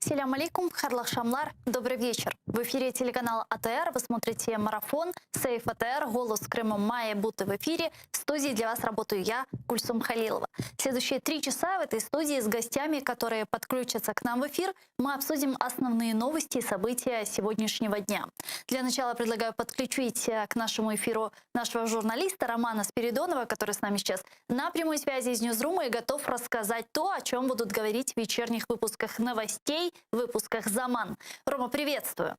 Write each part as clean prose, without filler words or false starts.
Selâm aleyküm, hayırlı aqşamlar, добрый вечер. В эфире телеканал АТР, вы смотрите марафон Сейф АТР, Голос Крыма має бути в эфире. В студии для вас работаю я, Гульсум Халилова. Следующие 3 часа в этой студии с гостями, которые подключатся к нам в эфир, мы обсудим основные новости и события сегодняшнего дня. Для начала предлагаю подключить к нашему эфиру нашего журналиста Романа Спиридонова, который с нами сейчас на прямой связи из Ньюзрума и готов рассказать то, о чем будут говорить в вечерних выпусках новостей, выпусках «Заман». Рома, приветствую.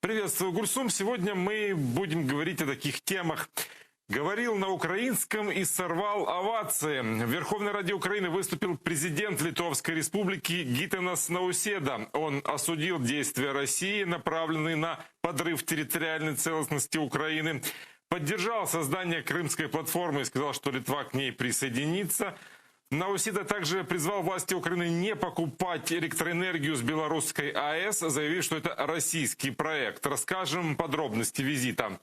Приветствую, Гульсум. Сегодня мы будем говорить о таких темах. Говорил на украинском и сорвал овации. В Верховной Раде Украины выступил президент Литовской Республики Гитанас Науседа. Он осудил действия России, направленные на подрыв территориальной целостности Украины. Поддержал создание Крымской платформы и сказал, что Литва к ней присоединится. Науседа также призвал власти Украины не покупать электроэнергию с белорусской АЭС, заявив, что это российский проект. Расскажем подробности визита.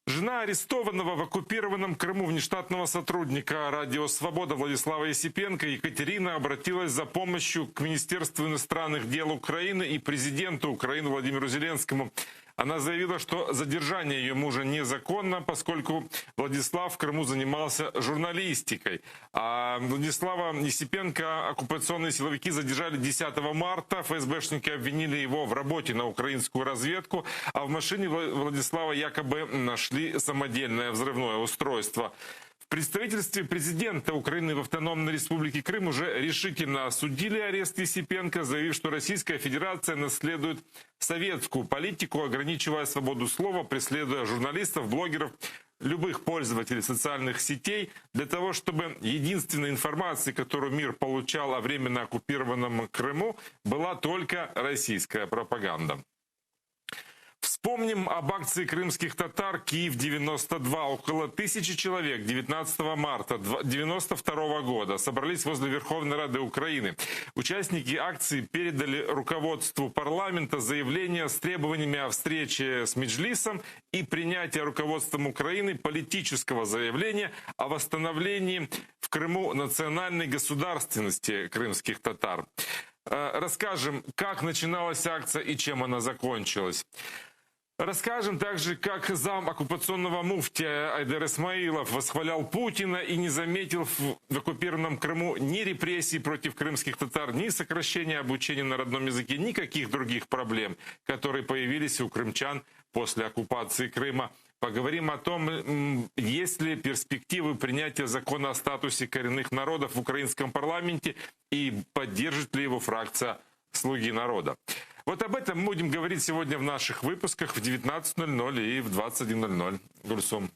Жена арестованного в оккупированном Крыму внештатного сотрудника «Радио Свобода» Владислава Есипенко Екатерина обратилась за помощью к Министерству иностранных дел Украины и президенту Украины Владимиру Зеленскому. Она заявила, что задержание ее мужа незаконно, поскольку Владислав в Крыму занимался журналистикой. А Владислава Есипенко оккупационные силовики задержали 10 марта. ФСБшники обвинили его в работе на украинскую разведку, а в машине Владислава якобы нашли самодельное взрывное устройство. В представительстве президента Украины в Автономной Республике Крым уже решительно осудили арест Есипенко, заявив, что Российская Федерация наследует советскую политику, ограничивая свободу слова, преследуя журналистов, блогеров, любых пользователей социальных сетей, для того, чтобы единственной информацией, которую мир получал о временно оккупированном Крыму, была только российская пропаганда. Вспомним об акции крымских татар «Киев-92». Около 1000 человек 19 марта 1992 года собрались возле Верховной Рады Украины. Участники акции передали руководству парламента заявление с требованиями о встрече с Меджлисом и принятии руководством Украины политического заявления о восстановлении в Крыму национальной государственности крымских татар. Расскажем, как начиналась акция и чем она закончилась. Расскажем также, как зам оккупационного муфтия Айдер Исмаилов восхвалял Путина и не заметил в оккупированном Крыму ни репрессий против крымских татар, ни сокращения обучения на родном языке, никаких других проблем, которые появились у крымчан после оккупации Крыма. Поговорим о том, есть ли перспективы принятия закона о статусе коренных народов в украинском парламенте и поддержит ли его фракция «Слуги народа». Вот об этом мы будем говорить сегодня в наших выпусках в 19.00 и в 21.00. Гульсум.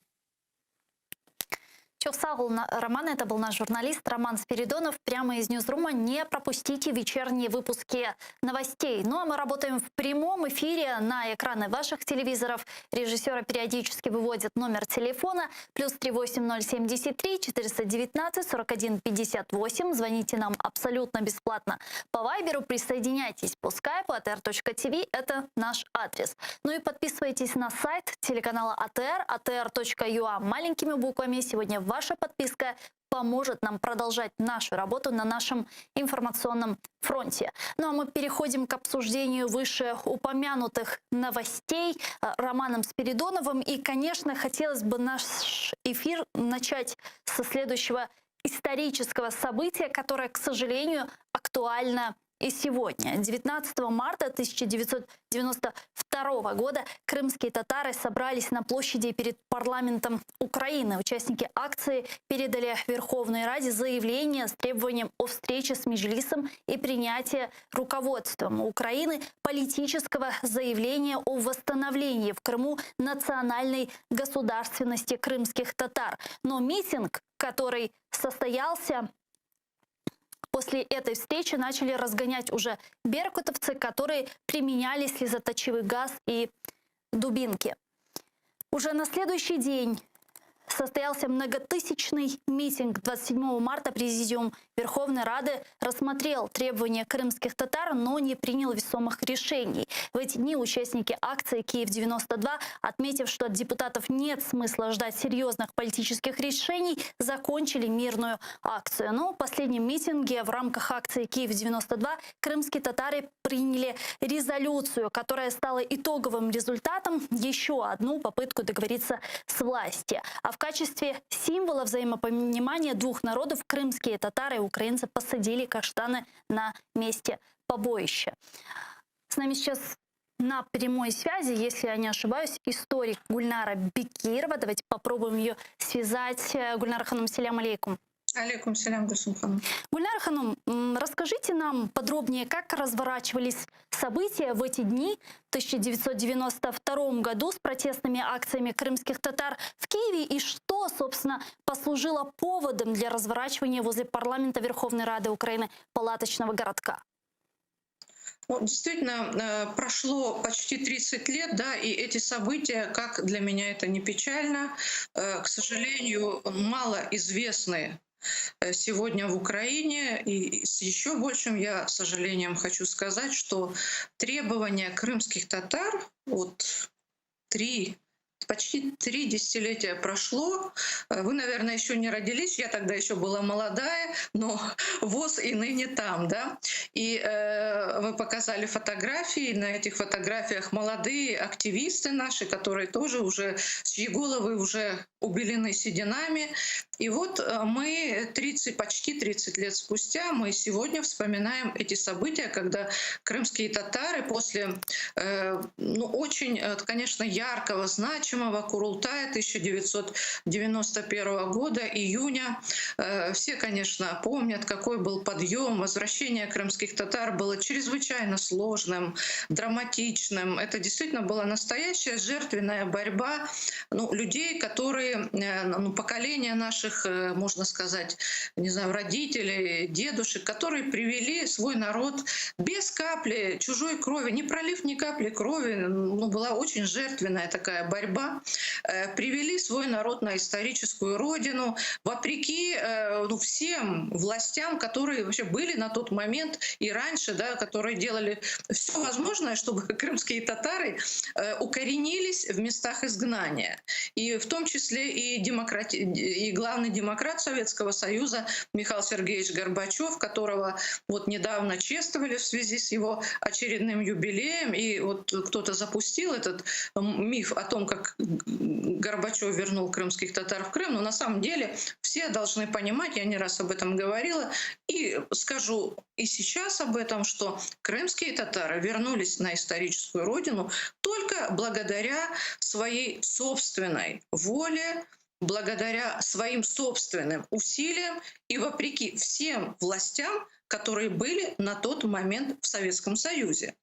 Çoq sağ ol, Роман. Это был наш журналист Роман Спиридонов. Прямо из Ньюзрума. Не пропустите вечерние выпуски новостей. Ну а мы работаем в прямом эфире на экраны ваших телевизоров. Режиссеры периодически выводят номер телефона. Плюс 38073 419 41 58. Звоните нам абсолютно бесплатно по Вайберу. Присоединяйтесь по скайпу atr.tv. Это наш адрес. Ну и подписывайтесь на сайт телеканала АТР, atr.ua маленькими буквами. Сегодня ваша подписка поможет нам продолжать нашу работу на нашем информационном фронте. Ну а мы переходим к обсуждению вышеупомянутых новостей Романом Спиридоновым. И, конечно, хотелось бы наш эфир начать со следующего исторического события, которое, к сожалению, актуально и сегодня. 19 марта 1992 года крымские татары собрались на площади перед парламентом Украины. Участники акции передали Верховной Раде заявление с требованием о встрече с Меджлисом и принятии руководством Украины политического заявления о восстановлении в Крыму национальной государственности крымских татар. Но митинг, который состоялся после этой встречи, начали разгонять уже беркутовцы, которые применяли слезоточивый газ и дубинки. Уже на следующий день состоялся многотысячный митинг. 27 марта Президиум Верховной Рады рассмотрел требования крымских татар, но не принял весомых решений. В эти дни участники акции «Киев-92», отметив, что от депутатов нет смысла ждать серьезных политических решений, закончили мирную акцию. Но в последнем митинге в рамках акции «Киев-92» крымские татары приняли резолюцию, которая стала итоговым результатом еще одну попытку договориться с властью. А в качестве символа взаимопонимания двух народов крымские татары и украинцы посадили каштаны на месте побоища. С нами сейчас на прямой связи, если я не ошибаюсь, историк Гульнара Бекирова. Давайте попробуем ее связать. Гульнара Ханум, селям алейкум. Алейкум селям, Гульсум ханум. Гульнара Ханум, расскажите нам подробнее, как разворачивались события в эти дни в 1992 году с протестными акциями крымских татар в Киеве и что, собственно, послужило поводом для разворачивания возле парламента Верховной Рады Украины палаточного городка? Ну, действительно, прошло почти 30 лет, да, и эти события, как для меня это не печально, к сожалению, мало известны сегодня в Украине. И с еще большим я сожалением хочу сказать, что требования крымских татар, вот почти 3 десятилетия прошло. Вы, наверное, еще не родились, я тогда еще была молодая, но воз и ныне там, да. И вы показали фотографии, на этих фотографиях молодые активисты наши, которые тоже уже, чьи головы уже убелены сединами. И вот мы почти 30 лет спустя, мы сегодня вспоминаем эти события, когда крымские татары после очень, конечно, яркого, значимого Курултая 1991 года, июня, все, конечно, помнят, какой был подъем. Возвращение крымских татар было чрезвычайно сложным, драматичным. Это действительно была настоящая жертвенная борьба людей, которые поколение наших, можно сказать, не знаю, родителей, дедушек, которые привели свой народ без капли чужой крови, не пролив ни капли крови, была очень жертвенная такая борьба, привели свой народ на историческую родину, вопреки всем властям, которые вообще были на тот момент и раньше, да, которые делали все возможное, чтобы крымские татары укоренились в местах изгнания. И в том числе и главный демократ Советского Союза Михаил Сергеевич Горбачев, которого недавно чествовали в связи с его очередным юбилеем. И кто-то запустил этот миф о том, как Горбачев вернул крымских татар в Крым. Но на самом деле все должны понимать, я не раз об этом говорила, и скажу и сейчас об этом, что крымские татары вернулись на историческую родину только благодаря своей собственной воле, благодаря своим собственным усилиям и вопреки всем властям, которые были на тот момент в Советском Союзе.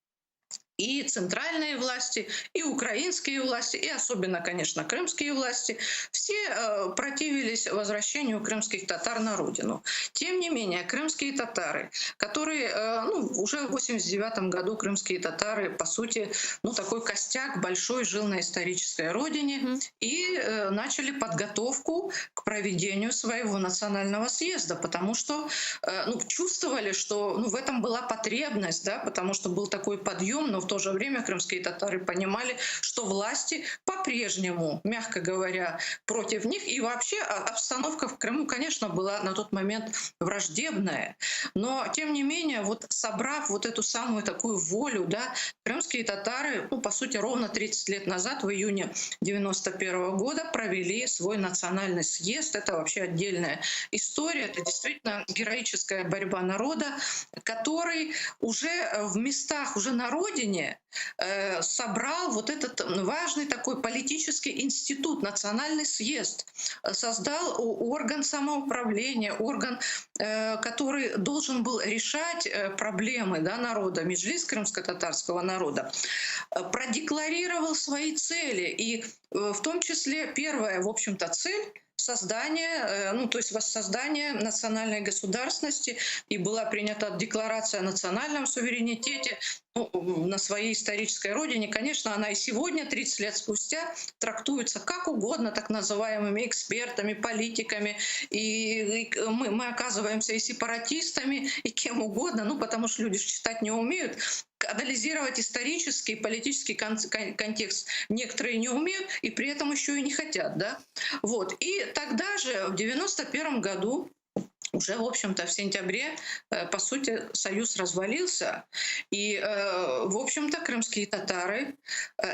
И центральные власти, и украинские власти, и особенно, конечно, крымские власти, все противились возвращению крымских татар на родину. Тем не менее, крымские татары, которые уже в восемьдесят девятом году крымские татары, по сути, такой костяк большой жил на исторической родине, и начали подготовку к проведению своего национального съезда, потому что чувствовали, что в этом была потребность, да, потому что был такой подъем, но в то же время крымские татары понимали, что власти по-прежнему, мягко говоря, против них. И вообще обстановка в Крыму, конечно, была на тот момент враждебная. Но, тем не менее, собрав эту самую такую волю, да, крымские татары, по сути, ровно 30 лет назад, в июне девяносто первого года, провели свой национальный съезд. Это вообще отдельная история. Это действительно героическая борьба народа, который уже в местах, уже на родине собрал этот важный такой политический институт, национальный съезд, создал орган самоуправления, орган, который должен был решать проблемы, да, народа, Меджлис крымско-татарского народа, продекларировал свои цели. И в том числе первая, в общем-то, цель — Создание, ну, то есть воссоздание национальной государственности, и была принята декларация о национальном суверенитете, ну, на своей исторической родине. Конечно, она и сегодня, 30 лет спустя, трактуется как угодно так называемыми экспертами, политиками, и мы оказываемся и сепаратистами, и кем угодно, ну, потому что люди читать не умеют, анализировать исторический и политический контекст некоторые не умеют и при этом еще и не хотят. Да? Вот. И тогда же, в 91 году, уже, в общем-то, в сентябре, по сути, Союз развалился. И, в общем-то, крымские татары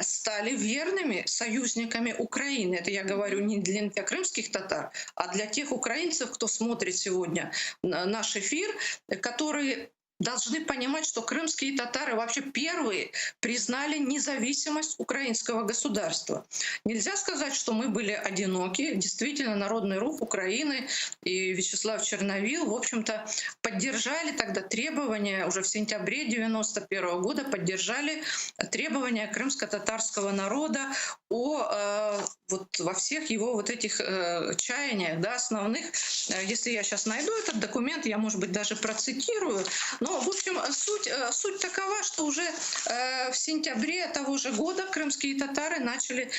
стали верными союзниками Украины. Это я говорю не для крымских татар, а для тех украинцев, кто смотрит сегодня наш эфир, которые должны понимать, что крымские татары вообще первые признали независимость украинского государства. Нельзя сказать, что мы были одиноки. Действительно, Народный рух Украины и Вячеслав Черновил, в общем-то, поддержали тогда требования, уже в сентябре 91 года поддержали требования крымско-татарского народа о вот во всех его вот этих чаяниях, да, основных. Если я щас найду этот документ, я, может быть, даже процитирую. Но, в общем, суть такова, что уже в сентябре того же года крымские татары начали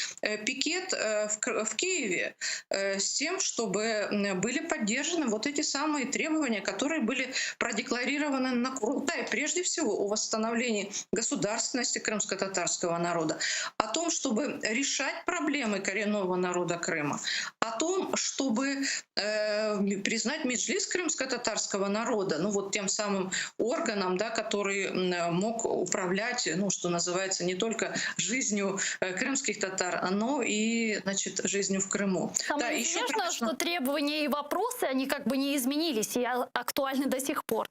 пикет в Киеве с тем, чтобы были поддержаны вот эти самые требования, которые были продекларированы на Курултае, прежде всего о восстановлении государственности крымско-татарского народа, о том, чтобы решать проблемы коренного народа Крыма, о том, чтобы признать Меджлис крымско-татарского народа, ну вот тем самым органом, да, который мог управлять, ну, что называется, не только жизнью крымских татар, но и, значит, жизнью в Крыму. Самое Да, еще, интересное, конечно, что требования и вопросы, они как бы не изменились и актуальны до сих пор.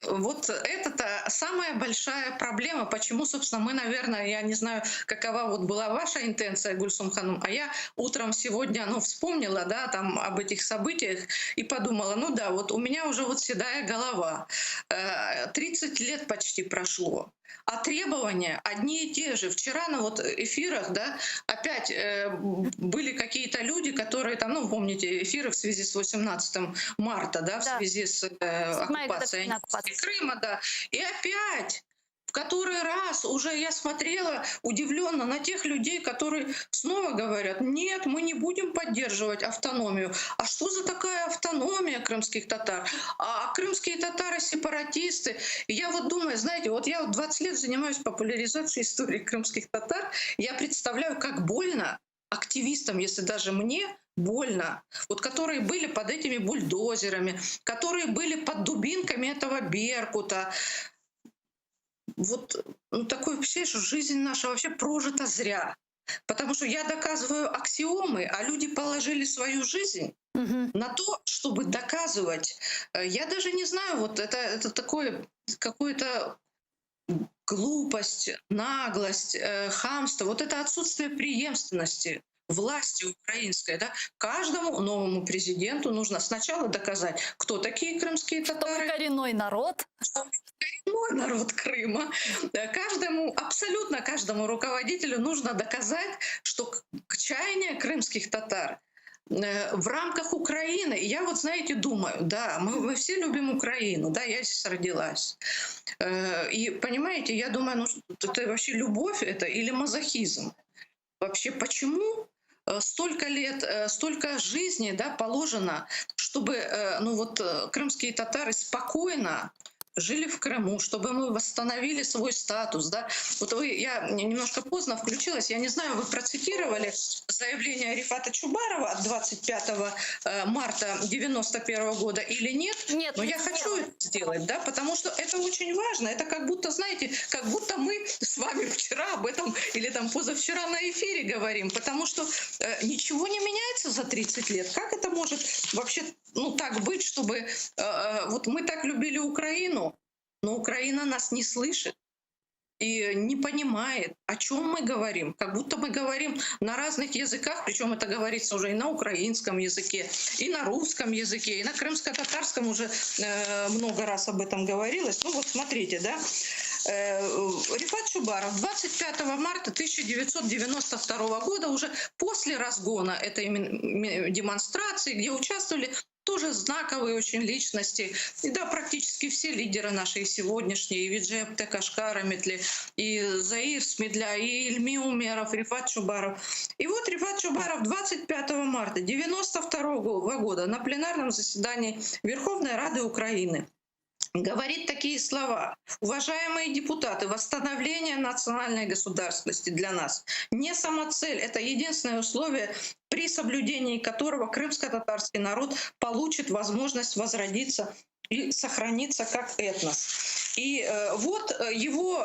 Вот это-то самая большая проблема, почему, собственно, мы, наверное, я не знаю, какова вот была ваша интенция, Гульсум Ханум, а я утром сегодня, ну, вспомнила, да, там об этих событиях и подумала, ну да, вот у меня уже вот седая голова, 30 лет почти прошло, а требования одни и те же. Вчера на вот эфирах, да, опять были какие-то люди, которые там, ну, помните, эфиры в связи с 18 марта, да, в связи с Седьмая оккупацией годовщина оккупации. Крыма, да, и опять в который раз уже я смотрела удивленно на тех людей, которые снова говорят, нет, мы не будем поддерживать автономию. А что за такая автономия крымских татар? А крымские татары сепаратисты. И я вот думаю, знаете, вот я вот 20 лет занимаюсь популяризацией истории крымских татар. Я представляю, как больно активистам, если даже мне больно, вот которые были под этими бульдозерами, которые были под дубинками этого Беркута. Такое впечатление, что жизнь наша вообще прожита зря. Потому что я доказываю аксиомы, а люди положили свою жизнь на то, чтобы доказывать. Я даже не знаю, вот это такое какое-то глупость, наглость, хамство, вот это отсутствие преемственности власти украинской, да, каждому новому президенту нужно сначала доказать, кто такие крымские Что мы татары. коренной народ. Что мы коренной народ Крыма. Каждому, абсолютно каждому руководителю нужно доказать, что чаяния крымских татар в рамках Украины. И я вот, знаете, думаю, да, мы все любим Украину, да, я здесь родилась. И, понимаете, я думаю, это вообще любовь это или мазохизм? Вообще почему столько лет, столько жизни, да, положено, чтобы крымские татары спокойно жили в Крыму, чтобы мы восстановили свой статус, да. Я немножко поздно включилась, я не знаю, вы процитировали заявление Рефата Чубарова от 25 марта 91 года или нет? Нет, но не я хочу цитировала. это сделать, да, потому что это очень важно. Это как будто, знаете, как будто мы с вами вчера об этом или позавчера на эфире говорим, потому что ничего не меняется за 30 лет. Как это может вообще, так быть, чтобы мы так любили Украину, но Украина нас не слышит и не понимает, о чем мы говорим. Как будто мы говорим на разных языках, причем это говорится уже и на украинском языке, и на русском языке, и на крымско-татарском уже много раз об этом говорилось. Смотрите, да. Рефат Чубаров 25 марта 1992 года, уже после разгона этой демонстрации, где участвовали тоже знаковые очень личности, и да, практически все лидеры наши и сегодняшние, и Виджей Апте Кашкараметли, и Заир Смедля, и Ильми Умеров, и Рефат Чубаров. И вот Рефат Чубаров 25 марта 1992 года на пленарном заседании Верховной Рады Украины говорит такие слова. Уважаемые депутаты, восстановление национальной государственности для нас не самоцель, это единственное условие, при соблюдении которого крымско-татарский народ получит возможность возродиться и сохраниться как этнос. И вот его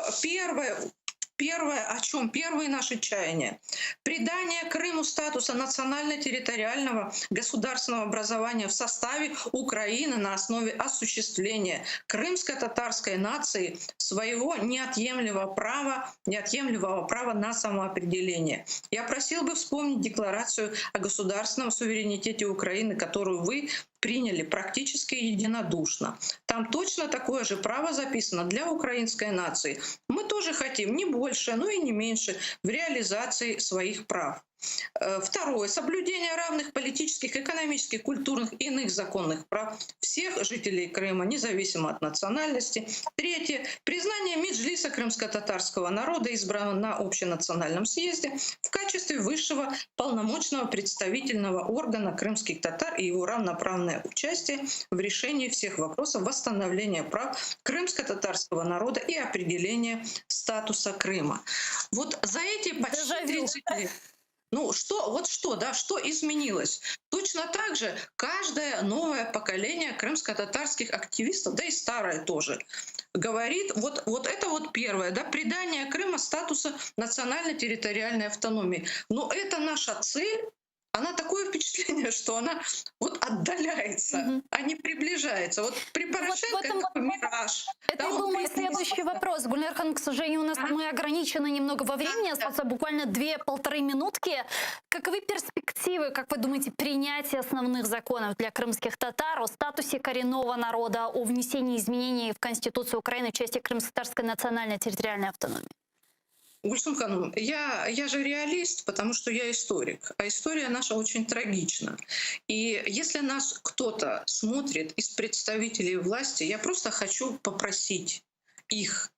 первое, о чем первые наши чаяния. Придание Крыму статуса национально-территориального государственного образования в составе Украины на основе осуществления крымско-татарской нации своего неотъемлемого права на самоопределение. Я просил бы вспомнить декларацию о государственном суверенитете Украины, которую вы приняли практически единодушно. Там точно такое же право записано для украинской нации. Мы тоже хотим не больше, но и не меньше в реализации своих прав. Второе. Соблюдение равных политических, экономических, культурных и иных законных прав всех жителей Крыма, независимо от национальности. Третье. Признание Меджлиса крымско-татарского народа, избранного на общенациональном съезде, в качестве высшего полномочного представительного органа крымских татар и его равноправное участие в решении всех вопросов восстановления прав крымско-татарского народа и определения статуса Крыма. Вот за эти почти Дежавю. 30 лет. Ну, что, вот что, да, что изменилось? Точно так же каждое новое поколение крымско-татарских активистов, да и старое тоже, говорит, вот это первое, да, придание Крыма статуса национально-территориальной автономии. Но это наша цель, она такое впечатление, что она отдаляется, а не приближается. Вот при Порошенко такой мираж. Это Да, и он был мой приблизился. следующий вопрос. Гульнара Ханум, к сожалению, у нас мы ограничены немного во времени, осталось буквально две-полторы минутки. Каковы перспективы, как вы думаете, принятия основных законов для крымских татар о статусе коренного народа, о внесении изменений в Конституцию Украины в части крымско-татарской национальной территориальной автономии? Гульсум Ханум, я же реалист, потому что я историк, а история наша очень трагична. И если нас кто-то смотрит из представителей власти, я просто хочу попросить их,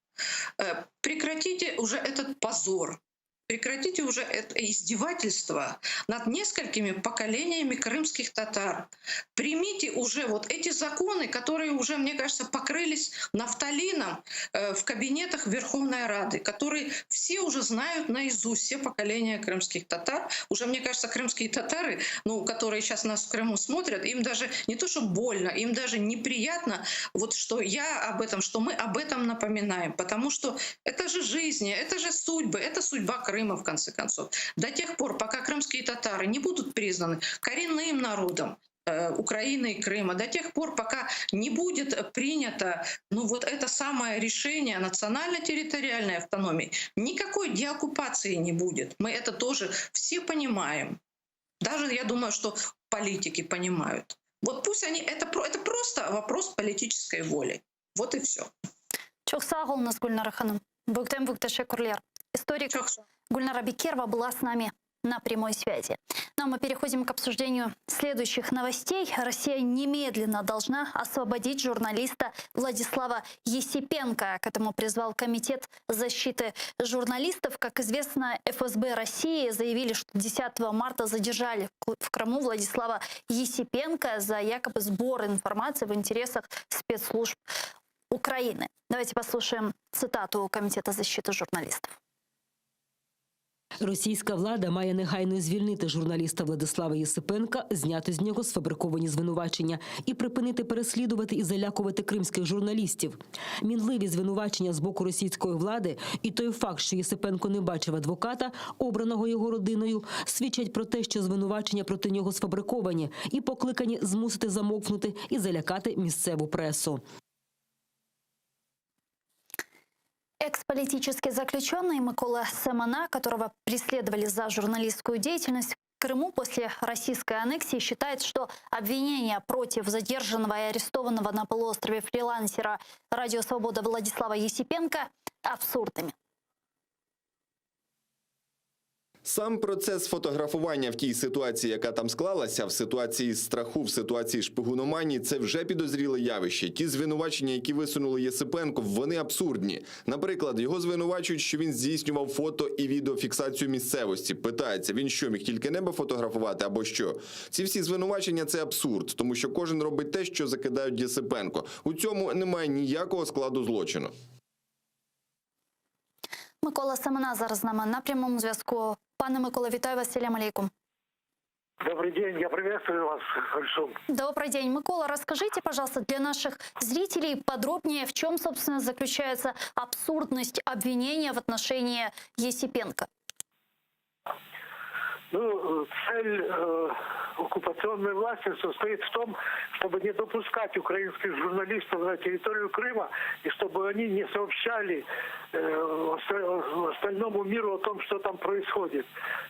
прекратите уже этот позор, прекратите уже это издевательство над несколькими поколениями крымских татар. Примите уже эти законы, которые уже, мне кажется, покрылись нафталином в кабинетах Верховной Рады, которые все уже знают наизусть, все поколения крымских татар. Уже, мне кажется, крымские татары, которые щас нас в Крыму смотрят, им даже не то, что больно, им даже неприятно, что я об этом, что мы об этом напоминаем, потому что это же жизни, это же судьбы, это судьба Крыма. Крыма, в конце концов. До тех пор, пока крымские татары не будут признаны коренным народом Украины и Крыма, до тех пор, пока не будет принято вот это самое решение о национально-территориальной автономии, никакой деоккупации не будет. Мы это тоже все понимаем. Даже, я думаю, что политики понимают. Вот пусть они, это про-, это просто вопрос политической воли. Вот и все. Çoq sağ oluñız, Гульнара hanım. Büyükten büyük teşekkürler. Историк Çoq sağ. Гульнара Бекирова была с нами на прямой связи. Ну а мы переходим к обсуждению следующих новостей. Россия немедленно должна освободить журналиста Владислава Есипенко. К этому призвал Комитет защиты журналистов. Как известно, ФСБ России заявили, что 10 марта задержали в Крыму Владислава Есипенко за якобы сбор информации в интересах спецслужб Украины. Давайте послушаем цитату Комитета защиты журналистов. Російська влада має негайно звільнити журналіста Владислава Єсипенка, зняти з нього сфабриковані звинувачення і припинити переслідувати і залякувати кримських журналістів. Мінливі звинувачення з боку російської влади і той факт, що Єсипенко не бачив адвоката, обраного його родиною, свідчать про те, що звинувачення проти нього сфабриковані і покликані змусити замовкнути і залякати місцеву пресу. Экс-политический заключенный Микола Семена, которого преследовали за журналистскую деятельность в Крыму после российской аннексии, считает, что обвинения против задержанного и арестованного на полуострове фрилансера «Радио Свобода» Владислава Есипенко. абсурдными. Сам процес фотографування в тій ситуації, яка там склалася, в ситуації страху, в ситуації шпигуноманії, це вже підозріле явище. Ті звинувачення, які висунули Єсипенко, вони абсурдні. Наприклад, його звинувачують, що він здійснював фото і відеофіксацію місцевості. Питається, він що міг тільки небо фотографувати або що? Ці всі звинувачення це абсурд, тому що кожен робить те, що закидають Єсипенко. У цьому немає ніякого складу злочину. Микола Семена зараз з нами на прямому зв'язку. Пане Микола, вітаю вас, Селям алейкум. Добрый день, я приветствую вас, Гульсум. Добрый день, Микола. Расскажите, пожалуйста, для наших зрителей подробнее, в чем, собственно, заключается абсурдность обвинения в отношении Есипенко. Ну, цель э, оккупационной власти состоит в том, чтобы не допускать украинских журналистов на территорию Крыма и чтобы они не сообщали э, остальному миру о том, что там происходит.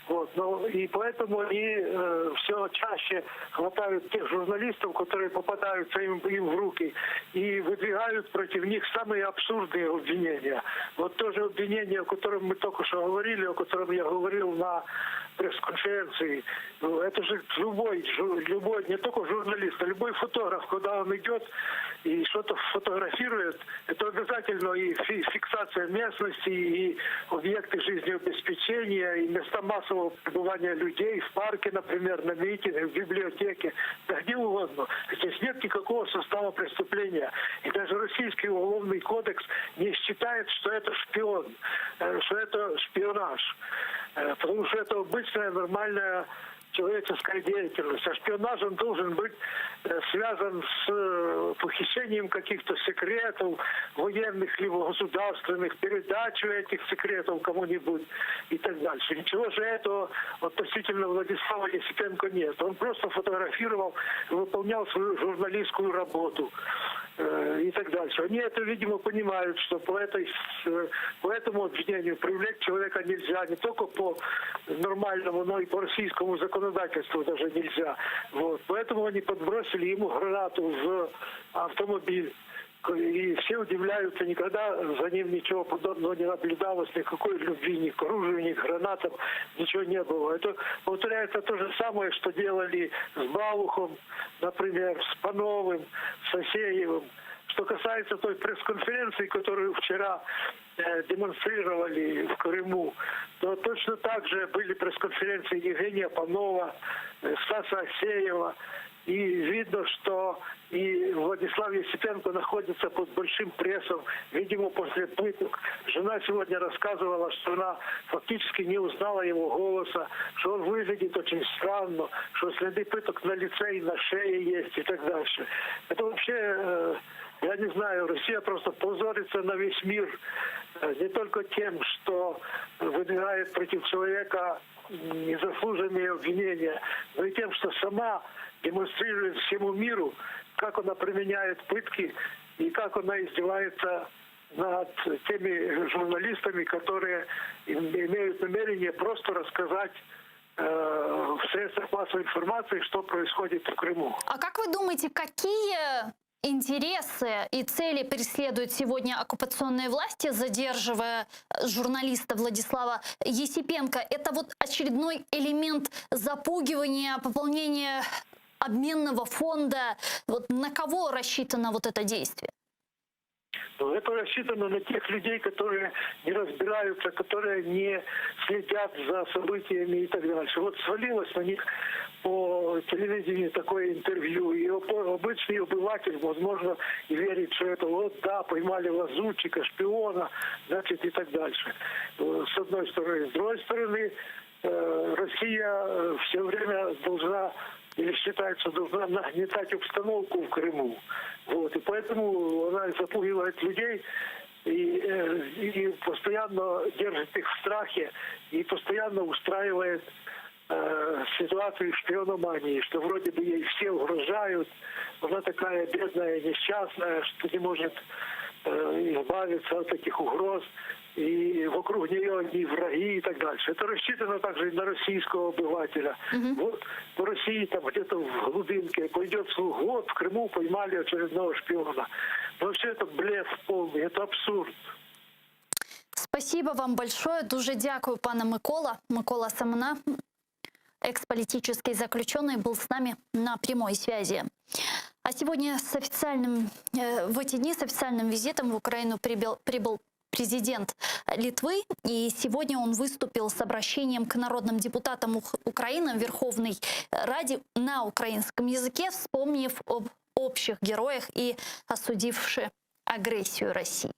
Вот. Но, и поэтому они э, все чаще хватают тех журналистов, которые попадаются им, им в руки, и выдвигают против них самые абсурдные обвинения. Вот то же обвинение, о котором мы только что говорили, о котором я говорил на пресс-конференции, ну, это же любой, любой, не только журналист, а любой фотограф, когда он идет и что-то фотографирует, это обязательно и фиксация местности, и объекты жизнеобеспечения, и места массового пребывания людей в парке, например, на митинге, в библиотеке, да где угодно. Здесь нет никакого состава преступления. И даже российский уголовный кодекс не считает, что это шпион, что это шпионаж. Потому что это обычная нормальная человеческая деятельность. А шпионаж он должен быть связан с похищением каких-то секретов, военных либо государственных, передачу этих секретов кому-нибудь и так дальше. Ничего же этого относительно Владислава Есипенко нет. Он просто фотографировал, выполнял свою журналистскую работу и так дальше. Они это, видимо, понимают, что по, этой, по этому обвинению привлечь человека нельзя не только по нормальному, но и по российскому законодательству даже нельзя. Вот. Поэтому они подбросили ему гранату в автомобиль. И все удивляются, никогда за ним ничего подобного не наблюдалось, никакой любви ни к оружию, ни к гранатам, ничего не было. Это повторяется то же самое, что делали с Балухом, например, с Пановым, с Асеевым. Что касается той пресс-конференции, которую вчера демонстрировали в Крыму, то точно так же были пресс-конференции Евгения Панова, Стаса Асеева. И видно, что и Владислав Есипенко находится под большим прессом, видимо, после пыток. Жена сегодня рассказывала, что она фактически не узнала его голоса, что он выглядит очень странно, что следы пыток на лице и на шее есть и так дальше. Это вообще, я не знаю, Россия просто позорится на весь мир не только тем, что выдвигает против человека незаслуженные обвинения, но и тем, что сама демонстрирует всему миру, как она применяет пытки и как она издевается над теми журналистами, которые имеют намерение просто рассказать в средствах массовой информации, что происходит в Крыму. А как вы думаете, какие интересы и цели преследуют сегодня оккупационные власти, задерживая журналиста Владислава Есипенко? Это вот очередной элемент запугивания, пополнения обменного фонда. Вот на кого рассчитано вот это действие? Ну, это рассчитано на тех людей, которые не разбираются, которые не следят за событиями и так дальше. Вот свалилось на них по телевидению такое интервью, и обычный обыватель, возможно, и верит, что это вот, да, поймали лазутчика, шпиона, значит, и так дальше. С одной стороны. С другой стороны, Россия все время должна или считается, должна нагнетать обстановку в Крыму. Вот. И поэтому она запугивает людей и постоянно держит их в страхе, и постоянно устраивает ситуацию шпиономании, что вроде бы ей все угрожают, она такая бедная, несчастная, что не может избавиться от этих угроз, и вокруг нее одни враги и так дальше. Это рассчитано также и на российского обывателя. Вот в России там где-то в глубинке пойдет слух, вот в Крыму поймали очередного шпиона. Но все это блеф полный, это абсурд. Спасибо вам большое. Дуже дякую, пане Микола. Микола Семена, экс-политический заключенный, был с нами на прямой связи. А сегодня с официальным, э, в эти дни с официальным визитом в Украину прибыл, прибыл президент Литвы. И сегодня он выступил с обращением к народным депутатам Украины в Верховной Раде на украинском языке, вспомнив об общих героях и осудивши агрессию России.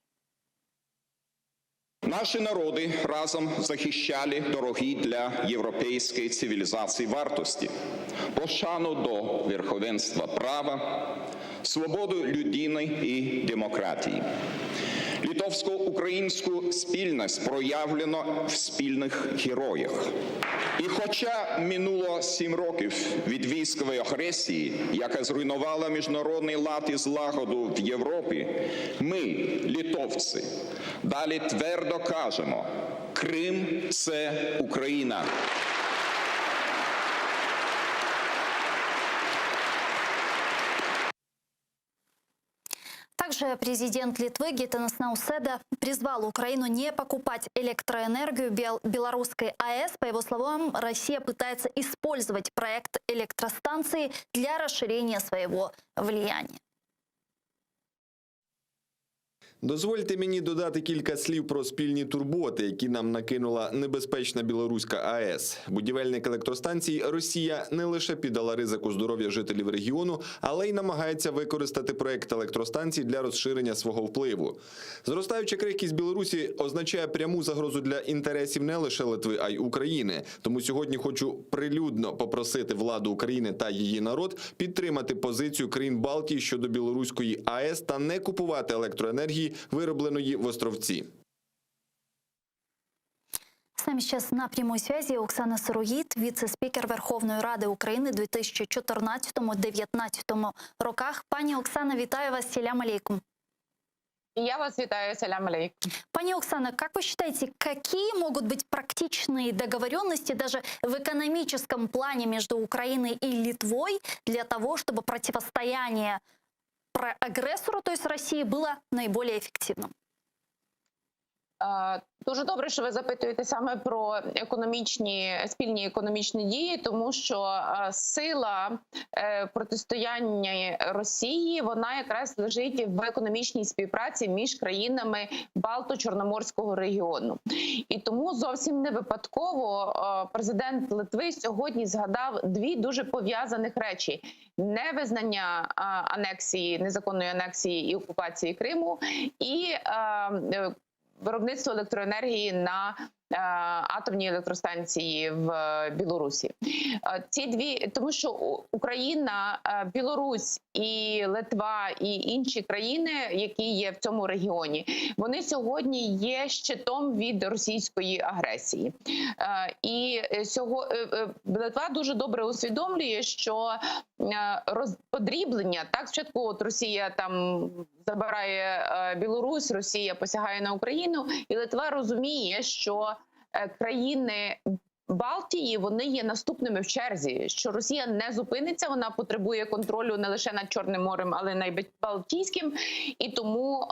Наші народи разом захищали дорогі для європейської цивілізації вартості, пошану до верховенства права, свободу людини і демократії. Литовсько-українську спільність проявлено в спільних героях. І хоча минуло 7 років від військової агресії, яка зруйнувала міжнародний лад і злагоду в Європі, ми, литовці, далі твердо кажемо: Крим це Україна. Также президент Литвы Гитанас Науседа призвал Украину не покупать электроэнергию белорусской АЭС. По его словам, Россия пытается использовать проект электростанции для расширения своего влияния. Дозвольте мені додати кілька слів про спільні турботи, які нам накинула небезпечна білоруська АЕС. Будівельник електростанцій Росія не лише піддала ризику здоров'я жителів регіону, але й намагається використати проект електростанцій для розширення свого впливу. Зростаюча крихкість Білорусі означає пряму загрозу для інтересів не лише Литви, а й України. Тому сьогодні хочу прилюдно попросити владу України та її народ підтримати позицію країн Балтії щодо білоруської АЕС та не купувати електроенергії, виробленої в Островці. С нами сейчас на прямой связи Оксана Сироїд, віце-спікер Верховної Ради України 2014-2019 роках. Пані Оксана, вітаю вас. Селям алейкум. І я вас вітаю, селям алейкум. Пані Оксана, как вы считаете, какие могут быть практичные договоренности даже в экономическом плане между Украиной и Литвой для того, чтобы противостояние агрессору, то есть России, было наиболее эффективным? Е, Дуже добре, що ви запитуєте саме про економічні спільні економічні дії, тому що е, сила е, протистояння Росії вона якраз лежить в економічній співпраці між країнами Балто-Чорноморського регіону. І тому зовсім не випадково президент Литви сьогодні згадав дві дуже пов'язаних речі: невизнання анексії, незаконної анексії і окупації Криму, і виробництво електроенергії на атомній електростанції в Білорусі. Ці дві, тому що Україна, Білорусь і Литва і інші країни, які є в цьому регіоні, вони сьогодні є щитом від російської агресії. І Литва дуже добре усвідомлює, що подріблення так, спочатку от Росія там забирає Білорусь, Росія посягає на Україну, і Литва розуміє, що країни Балтії вони є наступними в черзі. Що Росія не зупиниться, вона потребує контролю не лише над Чорним морем, але й над Балтійським, і тому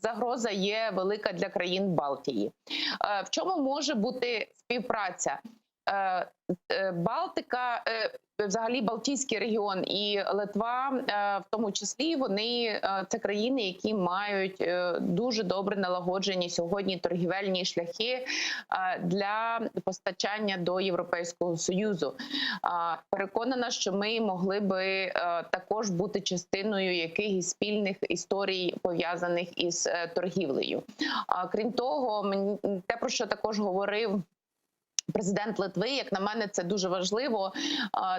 загроза є велика для країн Балтії. В чому може бути співпраця? Балтика, взагалі Балтійський регіон і Литва, в тому числі, вони це країни, які мають дуже добре налагоджені сьогодні торгівельні шляхи для постачання до Європейського Союзу. Переконана, що ми могли би також бути частиною якихось спільних історій, пов'язаних із торгівлею. Крім того, мені те, про що також говорив президент Литви, як на мене, це дуже важливо.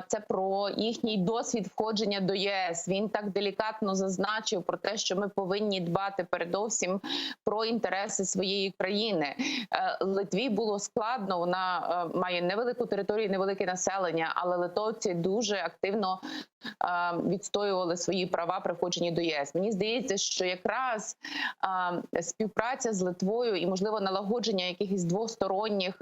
Це про їхній досвід входження до ЄС. Він так делікатно зазначив про те, що ми повинні дбати передовсім про інтереси своєї країни. Литві було складно. Вона має невелику територію, невелике населення, але литовці дуже активно відстоювали свої права при входженні до ЄС. Мені здається, що якраз співпраця з Литвою і можливо налагодження якихось двосторонніх.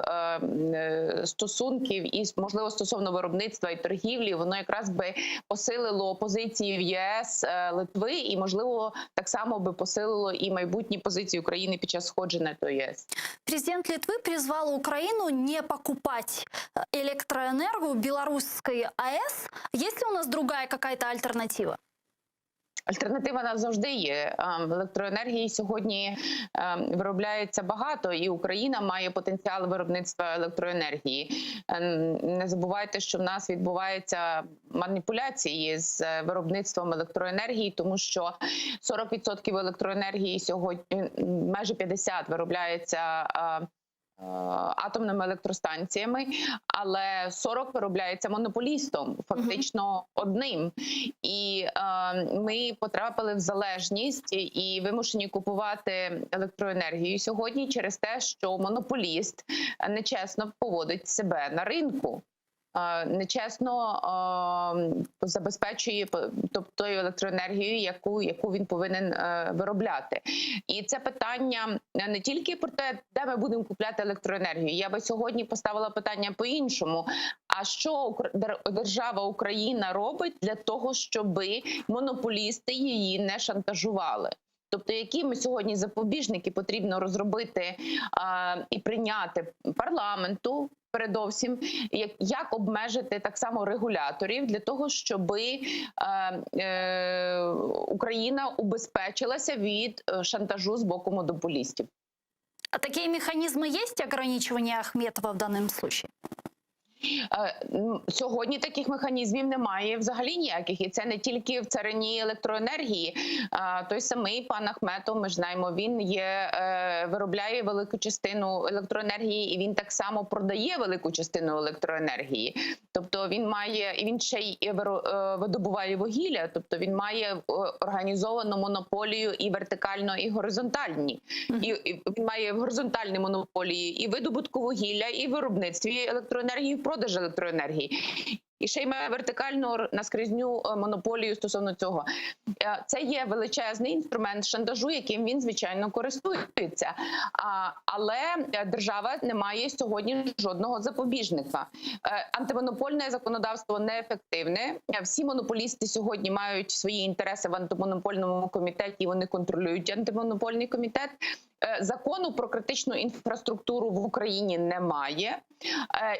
стосунків і можливо стосовно виробництва і торгівлі, воно якраз би посилило позиції в ЄС е, Литви, і можливо так само би посилило і майбутні позиції України під час входження до ЄС. Президент Литвы призвал Украину не покупать э, электроэнергию белорусской АЭС. Есть ли у нас другая какая-то альтернатива? Альтернатива нас завжди є. Ем, Електроенергії сьогодні ем, виробляється багато, і Україна має потенціал виробництва електроенергії. Ем, Не забувайте, що в нас відбуваються маніпуляції з е, виробництвом електроенергії, тому що 40% електроенергії сьогодні майже 50% виробляється. е, е, Атомними електростанціями, але 40 виробляється монополістом, фактично одним. І е, ми потрапили в залежність і вимушені купувати електроенергію сьогодні через те, що монополіст нечесно поводить себе на ринку. Е, Нечесно е, забезпечує тобто тою електроенергією, яку, яку він повинен е, виробляти. І це питання не тільки про те, де ми будемо купляти електроенергію. Я би сьогодні поставила питання по-іншому. А що держава Україна робить для того, щоби монополісти її не шантажували? Тобто, які ми сьогодні запобіжники потрібно розробити а, і прийняти парламенту, передовсім, як, як обмежити так само регуляторів для того, щоби е, е, Україна убезпечилася від е, шантажу з боку монополістів. А такие механизмы есть ограничивания Ахметова в данном случае? Е, Сьогодні таких механізмів немає взагалі ніяких, і це не тільки в царині електроенергії. Той самий пан Ахметов, ми ж знаємо, він є е, виробляє велику частину електроенергії, і він так само продає велику частину електроенергії. Тобто він має і він ще й е, видобуває вугілля, тобто він має організовану монополію і вертикально, і горизонтальні. І, і він має горизонтальні монополії і видобутку вугілля, і виробництві електроенергії, і в продажі електроенергії. І ще й має вертикальну наскрізню е, монополію стосовно цього. Е, Це є величезний інструмент шантажу, яким він звичайно користується. А, але е, держава не має сьогодні жодного запобіжника. Антимонопольне законодавство неефективне. Всі монополісти сьогодні мають свої інтереси в антимонопольному комітеті. і Вони контролюють антимонопольний комітет. Закону про критичну інфраструктуру в Україні немає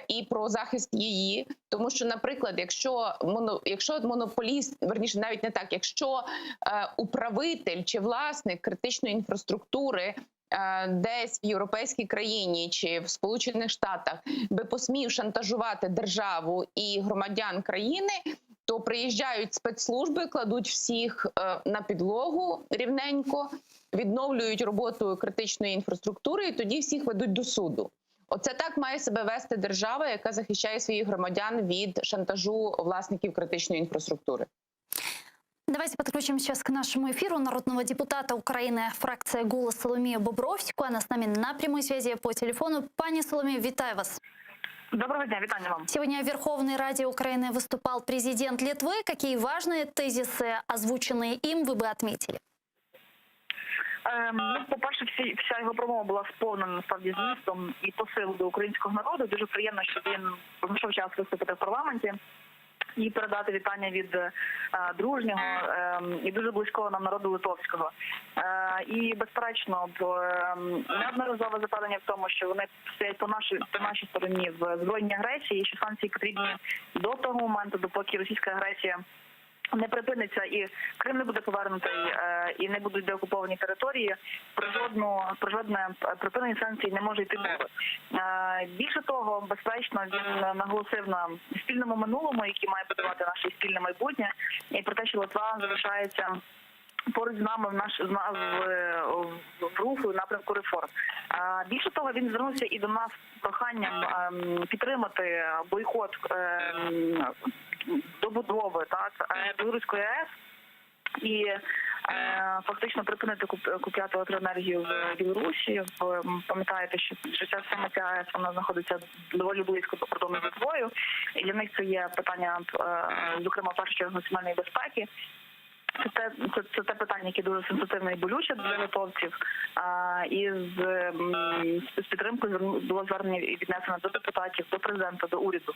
і про захист її, тому що, наприклад, якщо моно, якщо монополіст, верніше, навіть не так, якщо е, управитель чи власник критичної інфраструктури е, десь в європейській країні чи в Сполучених Штатах би посмів шантажувати державу і громадян країни, то приїжджають спецслужби, кладуть всіх е, на підлогу рівненько, відновлюють роботу критичної інфраструктури, і тоді всіх ведуть до суду. Оце так має себе вести держава, яка захищає своїх громадян від шантажу власників критичної інфраструктури. Давайте подключим сейчас к нашему эфиру народного депутата Украины, фракция «Голос» Соломию Бобровську. Она с нами на прямой связи по телефону. Пані Соломія, вітаю вас. Доброго дня, вітання вам. Сегодня в Верховной Раде Украины выступал президент Литвы. Какие важные тезисы, озвученные им, вы бы отметили? Ем, ну, по-перше, всі, вся його промова була сповнена насправді змістом і посилу до українського народу. Дуже приємно, що він знайшов час виступити в парламенті і передати вітання від е, дружнього е, і дуже близького нам народу литовського. Е, і безперечно, б, е, неодноразове запевнення в тому, що вони стоять по нашій по нашій стороні в збройній агресії, і що санкції потрібні до того моменту, допоки російська агресія не припиниться і Крим не буде повернутий е, і не будуть деокуповані території. Про жодну про жодне припинення санкцій не може йти мови. Е, Більше того, безперечно, він наголосив на спільному минулому, який має будувати наше спільне майбутнє, і про те, що Литва залишається. Поруч з нами в наш в, в, в руху в напрямку реформ. Більше того, він звернувся і до нас з проханням ем, підтримати бойкот ем, добудови так е, Білоруської АЕС і е, фактично припинити купляти електроенергію в Білорусі. В пам'ятаєте, що, що ця саме ця АЕС вона знаходиться доволі близько до кордону з Литвою, і для них це є питання, е, зокрема, в першу чергу національної безпеки. Це те, це, це те питання, яке дуже сенситивне і болюче для литовців. А, і з, м, з підтримкою зверну- було звернення і віднесено до депутатів, до президента, до уряду.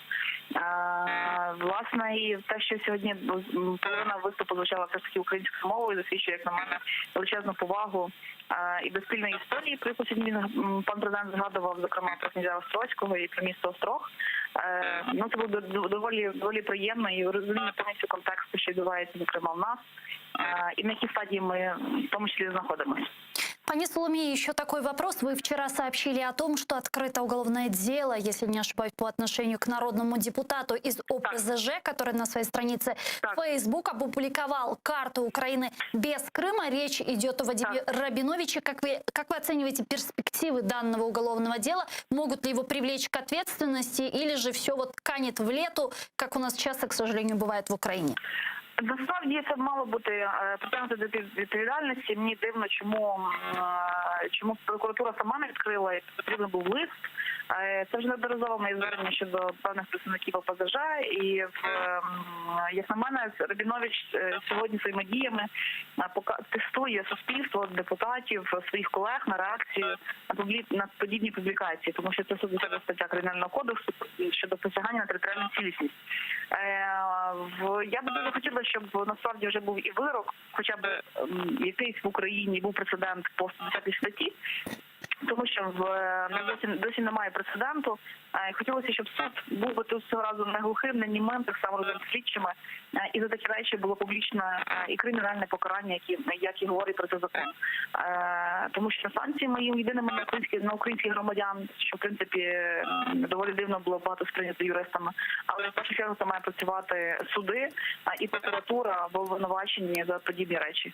А, власне, і те, що сьогодні м, половина виступу звучала все ж таки українською мовою, засвідчує, як на мене, величезну повагу а, і до спільної історії, про яку сьогодні він, м, пан президент згадував, зокрема про князя Острозького і про місто Острог. Е, Ну, це було до- доволі доволі приємно і розуміння повністю контексту, що відбувається, зокрема в нас, е, і на якій стадії ми в тому числі знаходимося. Пані Соломія, еще такой вопрос. Вы вчера сообщили о том, что открыто уголовное дело, если не ошибаюсь, по отношению к народному депутату из ОПЗЖ, который на своей странице Так. Facebook опубликовал карту Украины без Крыма. Речь идет о Вадиме Рабиновиче. Как вы, как вы оцениваете перспективы данного уголовного дела? Могут ли его привлечь к ответственности или же все вот канет в лету, как у нас часто, к сожалению, бывает в Украине? Насправді це мало бути е, притягнути до під- відповідальності. Мені дивно, чому, м, е, чому прокуратура сама не відкрила, і потрібен був лист. Е, Це вже неодноразово моє звернення щодо певних представників ОПЗЖ. І в, ем, як на мене, Рабінович е, сьогодні своїми діями е, пока тестує суспільство, депутатів, своїх колег на реакцію на публі... на подібні публікації, тому що це 110 стаття кримінального кодексу щодо посягання на територіальну цілісність. Е, в я би дуже хотіла, щоб насправді вже був і вирок, хоча б ем, якийсь в Україні був прецедент по 110 статті. Тому що в е, на досі досі немає прецеденту. Е, Хотілося, щоб суд був би тут цього разу не глухим, не німим, так само разом з слідчими. Е, І за такі речі було публічне е, і кримінальне покарання, які як і говорить про це закон. Е, Тому що санкції ми їм єдиними на українських на українських громадян, що в принципі м, доволі дивно було багато сприйнято юристами. Але в першу чергу це має працювати суди е, і прокуратура в обвинуваченні за подібні речі.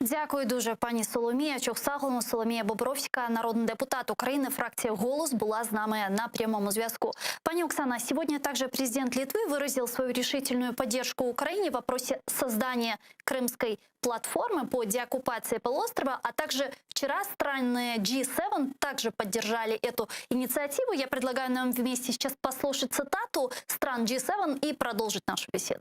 Дякую дуже, пані Соломія. Çoq sağ oluñ, Соломія Бобровська, народний депутат України, фракція «Голос» була з нами на прямому зв'язку. Пані Оксана, сегодня также президент Литвы выразил свою решительную поддержку Украине в вопросе создания крымской платформы по деоккупации полуострова, а также вчера страны G7 также поддержали эту инициативу. Я предлагаю нам вместе сейчас послушать цитату стран G7 и продолжить нашу беседу.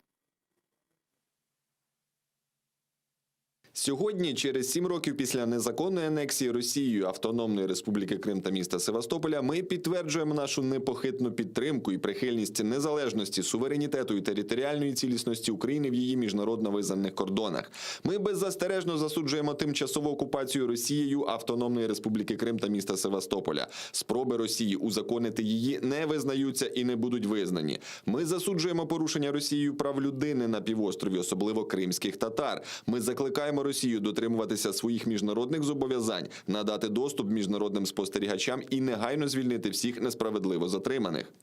Сьогодні, через сім років після незаконної анексії Росією Автономної Республіки Крим та міста Севастополя, ми підтверджуємо нашу непохитну підтримку і прихильність незалежності, суверенітету і територіальної цілісності України в її міжнародно визнаних кордонах. Ми беззастережно засуджуємо тимчасову окупацію Росією Автономної Республіки Крим та міста Севастополя. Спроби Росії узаконити її не визнаються і не будуть визнані. Ми засуджуємо порушення Росією прав людини на півострові, особливо кримських татар. Ми закликаємо Росію дотримуватися своїх міжнародних зобов'язань, надати доступ міжнародним спостерігачам і негайно звільнити всіх несправедливо затриманих.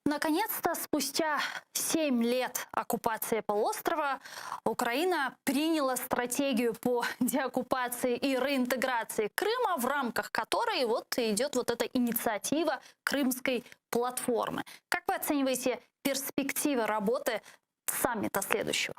Наконец-то, спустя 7 лет оккупации полуострова, Украина приняла стратегию по деоккупации и реинтеграции Крыма, в рамках которой вот идет вот эта инициатива Крымской платформы. Как вы оцениваете перспективы работы саммита следующего?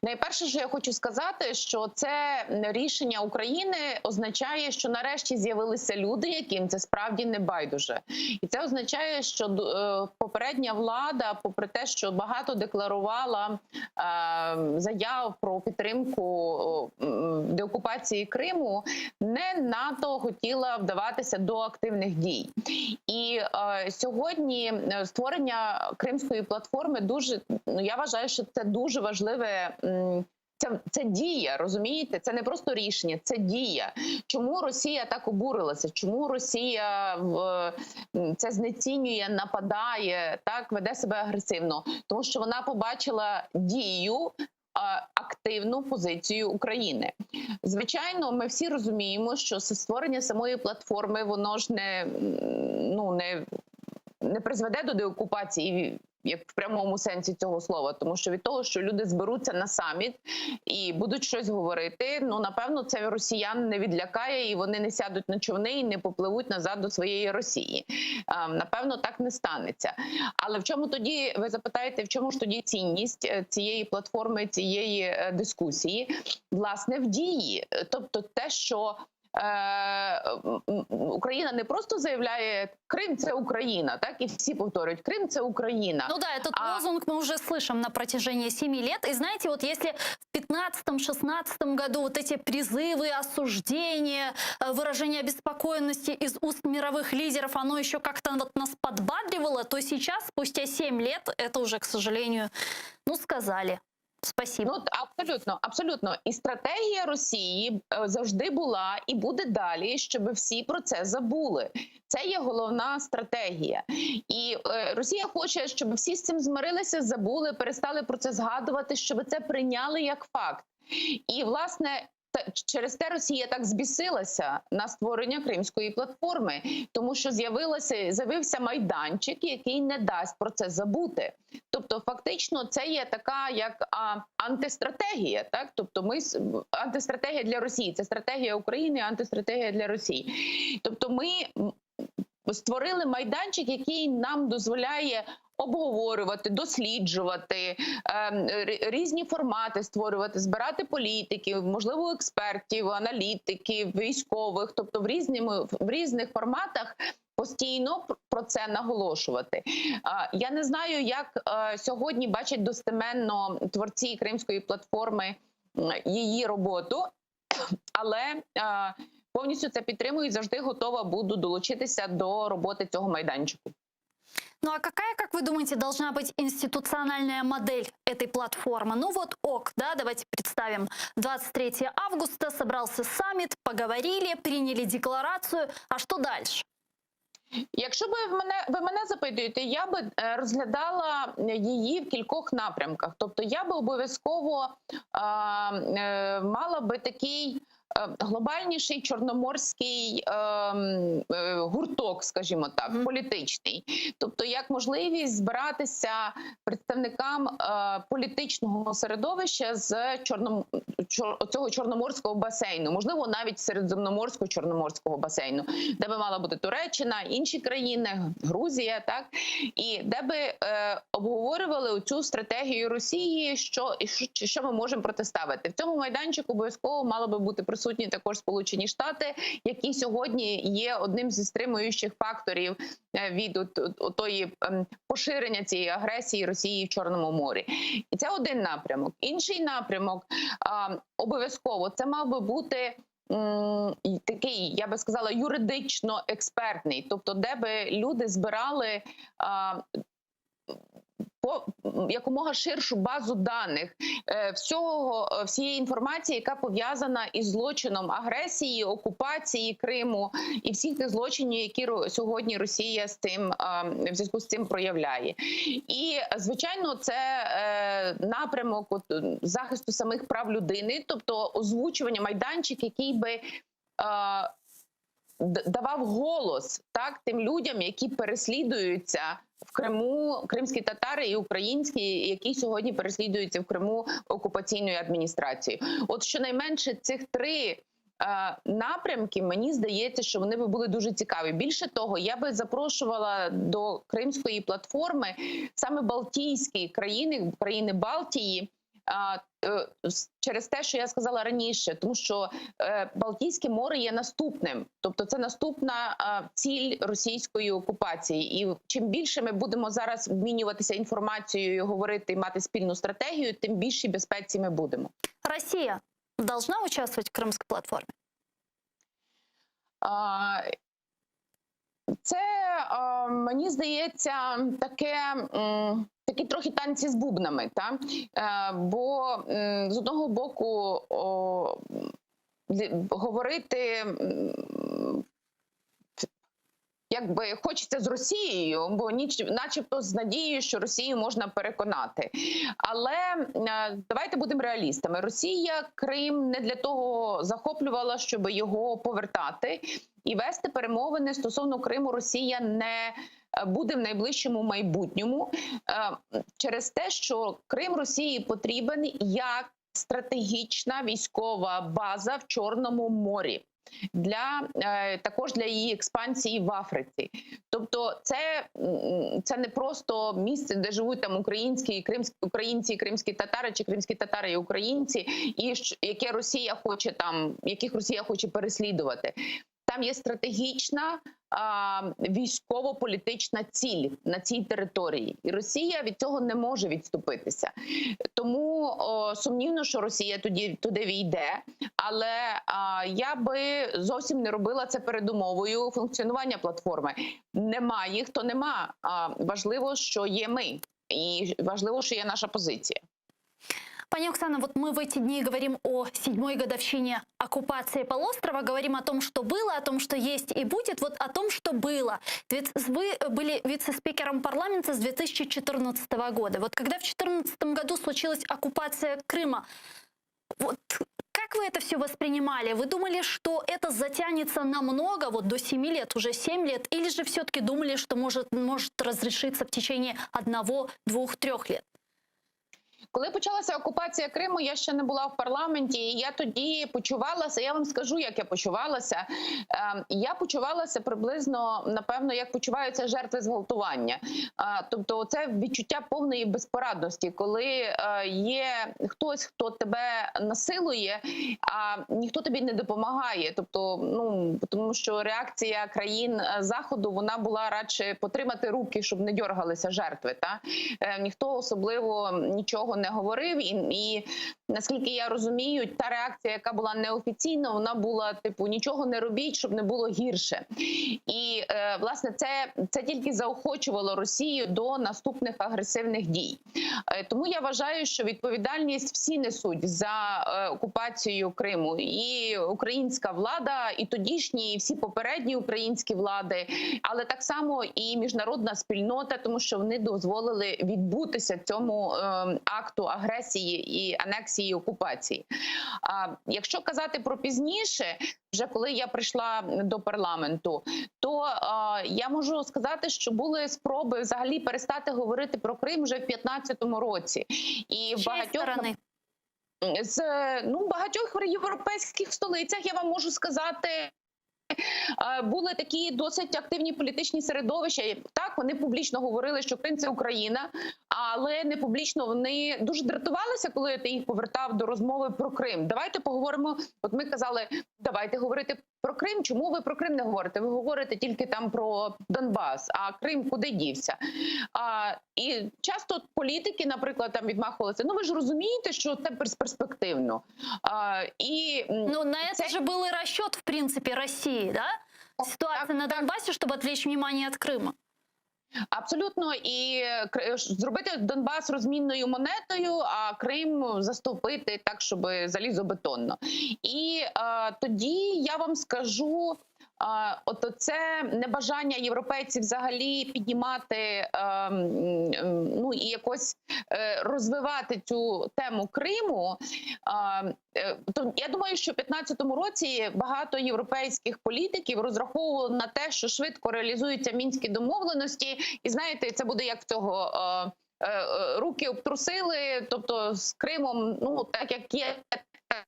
Найперше, що я хочу сказати, що це рішення України означає, що нарешті з'явилися люди, яким це справді не байдуже, і це означає, що е, попередня влада, попри те, що багато декларувала е, заяв про підтримку м, деокупації Криму, не надто хотіла вдаватися до активних дій. І е, сьогодні е, створення кримської платформи дуже ну я вважаю, що це дуже важливе. м, Це, це дія, розумієте? Це не просто рішення, це дія. Чому Росія так обурилася? Чому Росія в м, це знецінює, нападає, так веде себе агресивно? Тому що вона побачила дію. е, Активну позицію України, звичайно, ми всі розуміємо, що створення самої платформи воно ж не м, ну не, не призведе до деокупації, як в прямому сенсі цього слова, тому що від того, що люди зберуться на саміт і будуть щось говорити, ну напевно, це росіян не відлякає, і вони не сядуть на човни і не попливуть назад до своєї Росії. Ем, Напевно, так не станеться. Але в чому тоді ви запитаєте, в чому ж тоді цінність е, цієї платформи, цієї е, дискусії? Власне, в дії, Е, тобто те, що. Україна не просто заявляє Крим це Україна, так і всі повторюють Крим це Україна. Ну да, этот А- лозунг мы уже слышим на протяжении 7 лет. И знаете, вот если в 15-16 году вот эти призывы, осуждения, выражение обеспокоенности из уст мировых лидеров, оно еще как-то вот нас подбадривало, то сейчас, спустя 7 лет, это уже, к сожалению, ну, сказали. Спасибо. Ну абсолютно, абсолютно. І стратегія Росії завжди була і буде далі, щоб всі про це забули. Це є головна стратегія. І Росія хоче, щоб всі з цим змирилися, забули, перестали про це згадувати, щоб це прийняли як факт. І власне. Через те Росія так збісилася на створення кримської платформи, тому що з'явилося з'явився майданчик, який не дасть про це забути. Тобто, фактично, це є така як а, антистратегія, так тобто, ми антистратегія для Росії, це стратегія України, антистратегія для Росії. Тобто, ми створили майданчик, який нам дозволяє обговорювати, досліджувати ем, різні формати створювати, збирати політиків, можливо, експертів, аналітиків, військових, тобто в різними в різних форматах. Постійно про це наголошувати. Я не знаю, як сьогодні бачать достеменно творці Кримської платформи її роботу, але повністю це підтримую і завжди готова буду долучитися до роботи цього майданчику. Ну а какая, как вы думаете, должна быть институциональная модель этой платформы? Ну вот ок, да, давайте представим. 23 августа собрался саммит, поговорили, приняли декларацию. А что дальше? Якщо би мене ви мене запитуєте, я би розглядала її в кількох напрямках. Тобто, я би обов'язково е, мала би такий глобальніший чорноморський е, е, гурток, скажімо так, Мгм. політичний. Тобто, як можливість збиратися представникам е, політичного середовища з чорном, чор, цього чорноморського басейну, можливо, навіть середземноморського чорноморського басейну, де би мала бути Туреччина, інші країни, Грузія, так і де би е, обговорювали цю стратегію Росії, що і що, що ми можемо протиставити в цьому майданчику. Обов'язково мало би бути присутні також Сполучені Штати, які сьогодні є одним зі стримуючих факторів від от, от, отої ем, поширення цієї агресії Росії в Чорному морі. І це один напрямок. Інший напрямок обов'язково це мав би бути. Такий, я би сказала, юридично експертний, тобто, де би люди збирали по якомога ширшу базу даних всього е, всієї інформації, яка пов'язана із злочином агресії, окупації Криму і всіх тих злочинів, які сьогодні Росія з цим в зв'язку з цим проявляє. І звичайно, це е, напрямок от, захисту самих прав людини, тобто озвучування майданчик, який би давав голос так тим людям, які переслідуються в Криму, кримські татари і українські, які сьогодні переслідуються в Криму окупаційною адміністрацією. От щонайменше цих три. е, Напрямки мені здається, що вони би були дуже цікаві. Більше того, я би запрошувала до кримської платформи саме Балтійські країни, країни Балтії, через те, що я сказала раніше, тому що е, Балтійське море є наступним, тобто це наступна ціль російської окупації. І чим більше ми будемо зараз обмінюватися інформацією, говорити і мати спільну стратегію, тим більшій безпеці ми будемо. Россия должна участвовать в Крымской платформе? Це мені здається таке. Такі трохи танці з бубнами, та? Е, бо з одного боку о, говорити якби хочеться з Росією, бо ніч, начебто з надією, що Росію можна переконати. Але е, давайте будемо реалістами. Росія Крим не для того захоплювала, щоб його повертати і вести перемовини стосовно Криму. Росія не буде в найближчому майбутньому е, через те, що Крим Росії потрібен як стратегічна військова база в Чорному морі. Для е, також для її експансії в Африці, тобто це, м, це не просто місце, де живуть там українські і кримські українці, і кримські татари чи кримські татари і українці, і щ- яке Росія хоче там, яких Росія хоче переслідувати. Там є стратегічна а, військово-політична ціль на цій території, і Росія від цього не може відступитися. Тому о, сумнівно, що Росія тоді туди війде, але а, я би зовсім не робила це передумовою функціонування платформи. Нема їх, то нема. А, важливо, що є ми, і важливо, що є наша позиція. Пані Оксана, вот мы в эти дни говорим о седьмой годовщине оккупации полуострова, говорим о том, что было, о том, что есть и будет, вот о том, что было. Ведь вы были вице-спикером парламента с 2014 года. Вот когда в 2014 году случилась оккупация Крыма, вот как вы это все воспринимали? Вы думали, что это затянется намного, вот до 7 лет, уже 7 лет, или же все-таки думали, что может, может разрешиться в течение одного, двух, трех лет? Коли почалася окупація Криму, я ще не була в парламенті, і я тоді почувалася. Я вам скажу, як я почувалася. Ем, Я почувалася приблизно, напевно, як почуваються жертви зґвалтування. Е, Тобто, це відчуття повної безпорадності, коли е, є хтось, хто тебе насилує, а ніхто тобі не допомагає. Тобто, ну тому що реакція країн е, заходу вона була радше потримати руки, щоб не дьоргалися жертви. Та Е, ніхто особливо нічого не говорив, і, і наскільки я розумію, та реакція, яка була неофіційна, вона була типу нічого не робіть, щоб не було гірше. І е, власне це, це тільки заохочувало Росію до наступних агресивних дій. Е, тому я вважаю, що відповідальність всі несуть за е, окупацію Криму, і українська влада, і тодішні, і всі попередні українські влади, але так само і міжнародна спільнота, тому що вони дозволили відбутися цьому е, акту агресії і анексії і окупації. А якщо казати про пізніше, вже коли я прийшла до парламенту, то е, я можу сказати, що були спроби взагалі перестати говорити про Крим вже в 2015 році, і в С чьей багатьох стороны? з ну багатьох європейських столицях я вам можу сказати. е, Були такі досить активні політичні середовища. Так, вони публічно говорили, що Крим це Україна, але не публічно вони дуже дратувалися, коли ти їх повертав до розмови про Крим. Давайте поговоримо. От ми казали, давайте говорити про Крим. Чому ви про Крим не говорите? Ви говорите тільки там про Донбас, а Крим куди дівся? А, і часто політики, наприклад, там відмахувалися. Ну ви ж розумієте, що це перспективно. А, і м, Ну, на это це- же был и расчет, в принципе, России, да? Ситуация на Донбассе, чтобы отвлечь внимание от Крыма. Абсолютно, і Кр- зробити Донбас розмінною монетою, а Крим заступити так, щоб залізобетонно. І е, тоді я вам скажу. е, От це небажання європейців взагалі піднімати е, м, м, ну і якось е, розвивати цю тему Криму. Е, е, То я думаю, що в 2015 році багато європейських політиків розраховували на те, що швидко реалізуються мінські домовленості, і знаєте, це буде як в цього. е, е, е, Руки обтрусили, тобто з Кримом, ну так як є,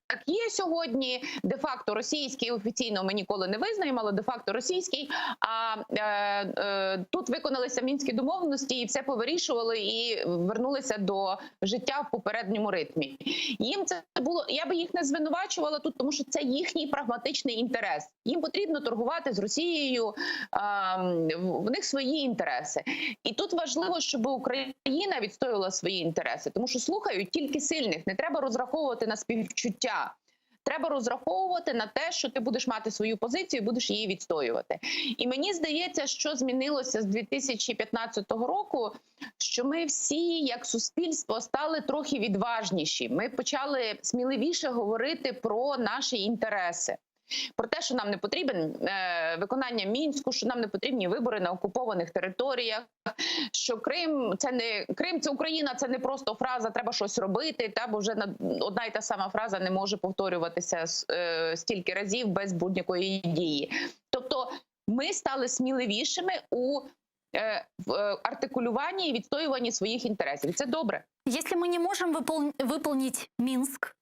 так є сьогодні. Де-факто російський офіційно ми ніколи не визнаємо, але де-факто російський. А е, е, тут виконалися мінські домовленості і все повирішували і вернулися до життя в попередньому ритмі. Їм це було. Я би їх не звинувачувала тут, тому що це їхній прагматичний інтерес. Їм потрібно торгувати з Росією. а, в в них свої інтереси, і тут важливо, щоб Україна відстоювала свої інтереси, тому що слухають тільки сильних. Не треба розраховувати на співчуття. Треба розраховувати на те, що ти будеш мати свою позицію і будеш її відстоювати. І мені здається, що змінилося з 2015 року, що ми всі, як суспільство, стали трохи відважніші. Ми почали сміливіше говорити про наші інтереси. Про те, що нам не потрібен е, виконання мінську, що нам не потрібні вибори на окупованих територіях, що Крим це не Крим, це Україна, це не просто фраза, треба щось робити. Та бо вже на одна й та сама фраза не може повторюватися е, стільки разів без будь-якої дії. Тобто, ми стали сміливішими у е, в е, артикулюванні і відстоюванні своїх інтересів. І Це добре. Если мы не можем выпол- выполнить Минск,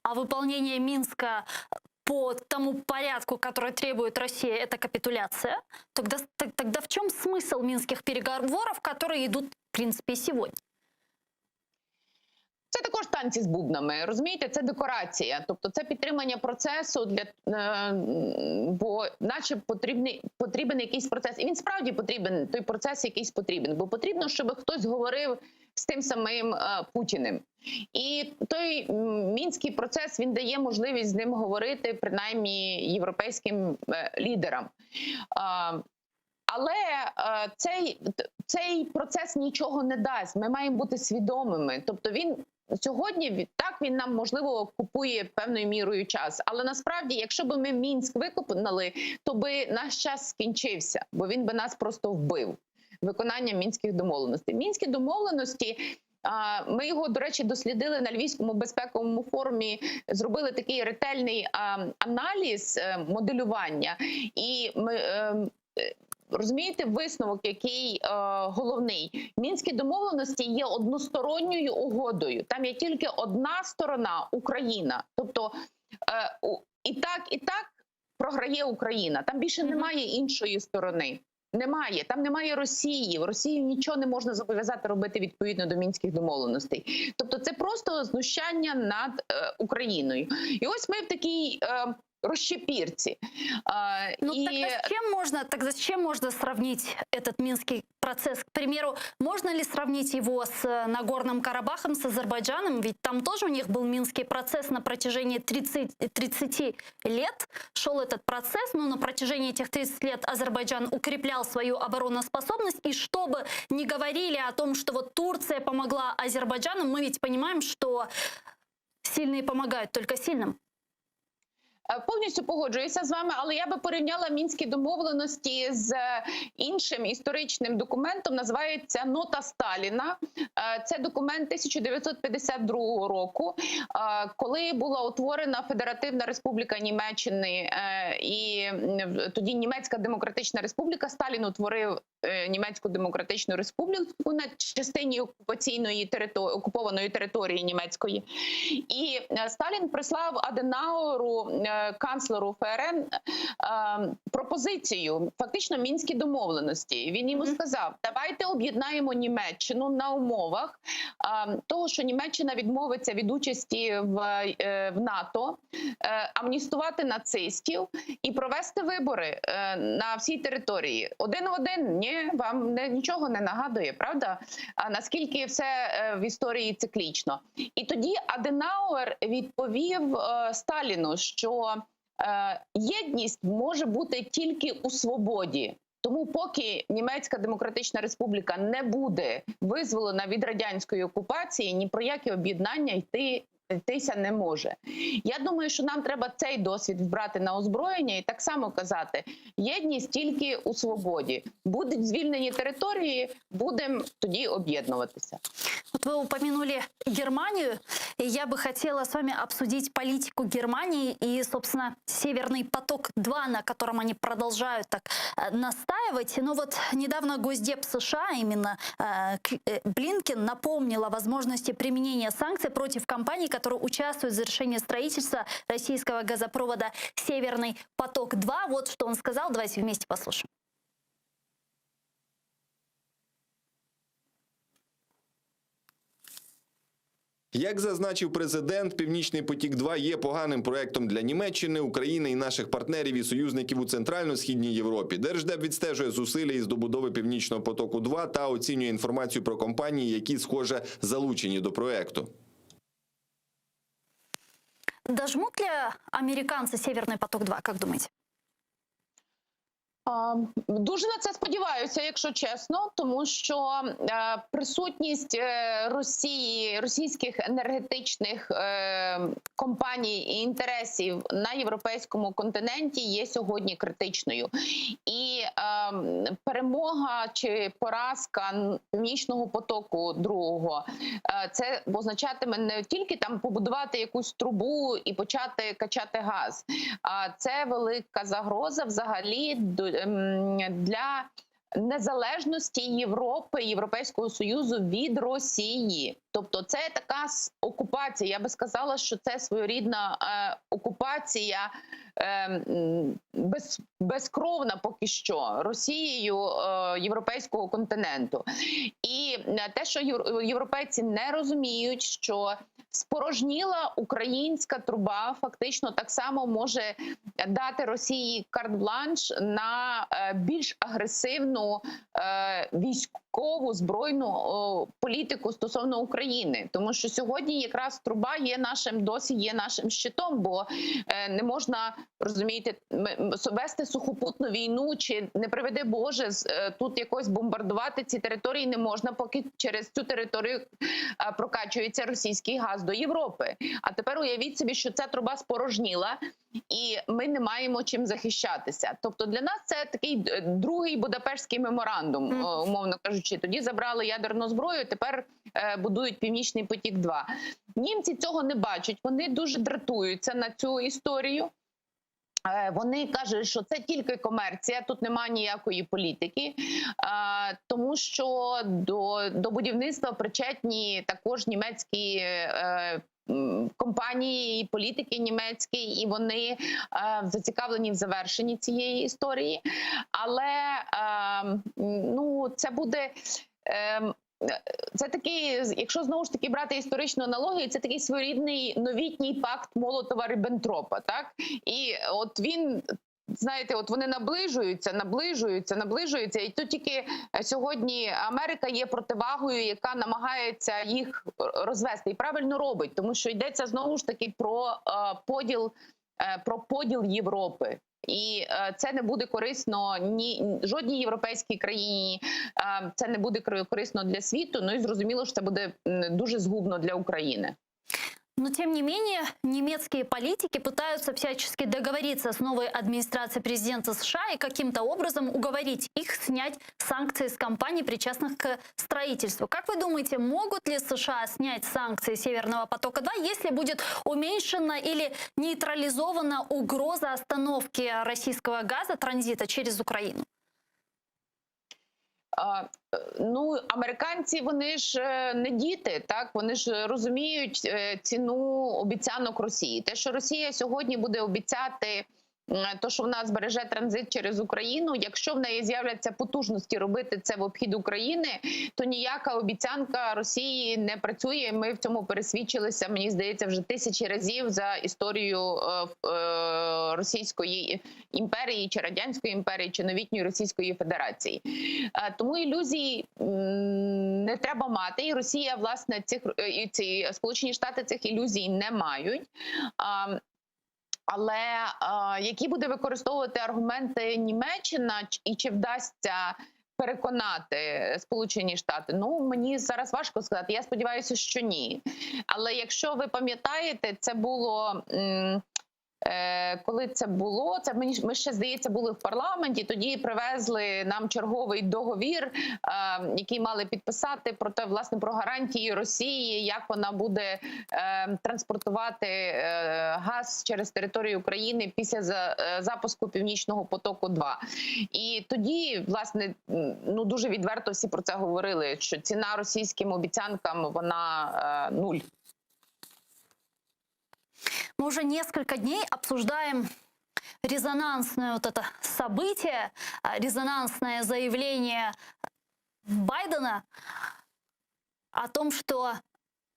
а выполнение Минска по по тому порядку, который требует Россия, это капитуляция, тогда, тогда в чем смысл минских переговоров, которые идут, в принципе, сегодня? Це також танці з бубнами, розумієте? Це декорація, тобто це підтримання процесу для е, бо, наче потрібний потрібен якийсь процес, і він справді потрібен. Той процес якийсь потрібен, бо потрібно, щоб хтось говорив з тим самим е, Путіним. І той мінський процес він дає можливість з ним говорити, принаймні європейським е, лідерам. Але цей, цей процес нічого не дасть. Ми маємо бути свідомими. Тобто він сьогодні так він нам можливо купує певною мірою час. Але насправді, якщо б ми Мінськ виконали, то би наш час скінчився, бо він би нас просто вбив. Виконання мінських домовленостей. Мінські домовленості. Ми його, до речі, дослідили на Львівському безпековому форумі, зробили такий ретельний аналіз е, моделювання, і ми е, е, розумієте, висновок, який е, головний, мінські домовленості є односторонньою угодою. Там є тільки одна сторона Україна. Тобто е, і так, і так програє Україна. Там більше немає іншої сторони. Немає, там немає Росії. В Росію нічого не можна зобов'язати робити відповідно до мінських домовленостей. Тобто, це просто знущання над е, Україною. І ось ми в такій е, розщепірці. Е, Ну і тогда с чем можно, тогда с чем можно сравнить этот минский процесс? К примеру, можно ли сравнить его с э, Нагорным Карабахом, с Азербайджаном? Ведь там тоже у них был минский процесс на протяжении 30, 30 лет. Шел этот процесс, но на протяжении этих 30 лет Азербайджан укреплял свою обороноспособность. И чтобы не говорили о том, что вот Турция помогла Азербайджану, мы ведь понимаем, что сильные помогают только сильным. Е, Повністю погоджуюся з вами, але я би порівняла мінські домовленості з е, іншим історичним документом. Називається Нота Сталіна. Е, Це документ 1952 року, коли була утворена Федеративна Республіка Німеччини і тоді Німецька Демократична Республіка. Сталін утворив Німецьку Демократичну Республіку на частині окупаційної території окупованої території німецької. І Сталін прислав Аденауру, канцлеру ФРН, е, пропозицію, фактично мінські домовленості. Він йому сказав: давайте об'єднаємо Німеччину на умовах е, того, що Німеччина відмовиться від участі в, е, в НАТО, е, амністувати нацистів і провести вибори е, на всій території. Один в один, ні, вам не, нічого не нагадує, правда? А наскільки все е, в історії циклічно? І тоді Аденауер відповів е, Сталіну, що е, єдність може бути тільки у свободі. Тому, поки Німецька Демократична Республіка не буде визволена від радянської окупації, ні про яке об'єднання йти. Йтися не може. Я думаю, що нам треба цей досвід вбрати на озброєння і так само казати: єдність тільки у свободі. Будуть звільнені території, будемо тоді об'єднуватися. Вот вы упомянули Германию, и я бы хотела с вами обсудить политику Германии и, собственно, Северный поток-2, на котором они продолжают так э, настаивать. Но вот недавно Госдеп США, именно э, э, Блинкен, напомнил о возможности применения санкций против компаний, которые участвуют в завершении строительства российского газопровода «Северный поток-2». Вот что он сказал. Давайте вместе послушаем. Як зазначив президент, Північний потік 2 є поганим проектом для Німеччини, України і наших партнерів і союзників у центрально-східній Європі. Держдеп відстежує зусилля із добудови Північного потоку 2 та оцінює інформацію про компанії, які, схоже, залучені до проекту. Дожмут ли американцы «Северный поток-2», как думаете? Дуже на це сподіваюся, якщо чесно, тому що е, присутність е, Росії, російських енергетичних е, компаній і інтересів на європейському континенті є сьогодні критичною. І перемога чи поразка північного потоку другого це означатиме не тільки там побудувати якусь трубу і почати качати газ, а це велика загроза взагалі для незалежності Європи, Європейського Союзу від Росії. Тобто, це така окупація. Я би сказала, що це своєрідна е, окупація е, без, безкровна поки що Росією е, європейського континенту. І е, те, що європейці не розуміють, що спорожніла українська труба, фактично так само може дати Росії карт-бланш на е, більш агресивну е, військову збройну політику стосовно України, тому що сьогодні якраз труба є нашим досі є нашим щитом, бо е, не можна розумієте, вести сухопутну війну чи не приведи Боже тут якось бомбардувати ці території не можна, поки через цю територію прокачується російський газ до Європи. А тепер уявіть собі, що ця труба спорожніла, і ми не маємо чим захищатися. Тобто для нас це такий е, другий Будапештський меморандум, е, умовно кажучи. Тоді забрали ядерну зброю, тепер е, будують Північний потік. 2 німці цього не бачать. Вони дуже дратуються на цю історію. Вони кажуть, що це тільки комерція, тут немає ніякої політики, тому що до, до будівництва причетні також німецькі компанії і політики німецькі, і вони е, зацікавлені в завершенні цієї історії. Але е, ну, це буде. Е, це такий, якщо знову ж таки брати історичну аналогію, це такий своєрідний новітній пакт Молотова Ріббентропа, так і от він. Знаєте, от вони наближуються, наближуються, наближуються, і тут тільки сьогодні Америка є противагою, яка намагається їх розвести, і правильно робить, тому що йдеться знову ж таки про е, поділ, е, про поділ Європи. І е, це не буде корисно ні жодній європейській країні. е, Це не буде корисно для світу. Ну і зрозуміло, що це буде дуже згубно для України. Но, тем не менее, немецкие политики пытаются всячески договориться с новой администрацией президента США и каким-то образом уговорить их снять санкции с компаний, причастных к строительству. Как вы думаете, могут ли США снять санкции Северного потока-2, если будет уменьшена или нейтрализована угроза остановки российского газа транзита через Украину? Е, Ну, американці вони ж е, не діти, так вони ж розуміють е, ціну обіцянок Росії. Те, що Росія сьогодні буде обіцяти. То, що вона збереже транзит через Україну, якщо в неї з'являться потужності робити це в обхід України, то ніяка обіцянка Росії не працює. Ми в цьому пересвідчилися. Мені здається, вже тисячі разів за історію е, е, Російської імперії чи радянської імперії, чи новітньої Російської Федерації. Е, Тому ілюзій не треба мати. І Росія, власне, цих і ці Сполучені Штати цих ілюзій не мають. Але е, які буде використовувати аргументи Німеччина, і чи вдасться переконати Сполучені Штати? Ну мені зараз важко сказати. Я сподіваюся, що ні. Але якщо ви пам'ятаєте, це було. Е, Коли це було, це мені ми ще здається були в парламенті. Тоді привезли нам черговий договір, е, який мали підписати про те, власне, про гарантії Росії, як вона буде е, транспортувати газ через територію України після запуску Північного потоку. 2 і тоді, власне, ну дуже відверто всі про це говорили, що ціна російським обіцянкам вона нуль. Мы уже несколько дней обсуждаем резонансное вот это событие, а, резонансное заявление Байдена о том, что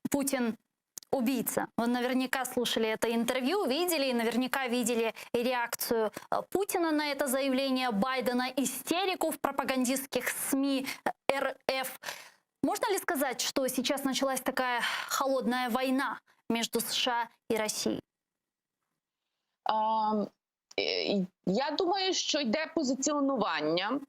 Путин убийца. Вы наверняка слушали это интервью, видели и наверняка видели реакцию э, Путина на это заявление Байдена, истерику в пропагандистских СМИ РФ. Можно ли сказать, что сейчас началась такая холодная война между США и Россией? Е, Я думаю, що йде позиціонування.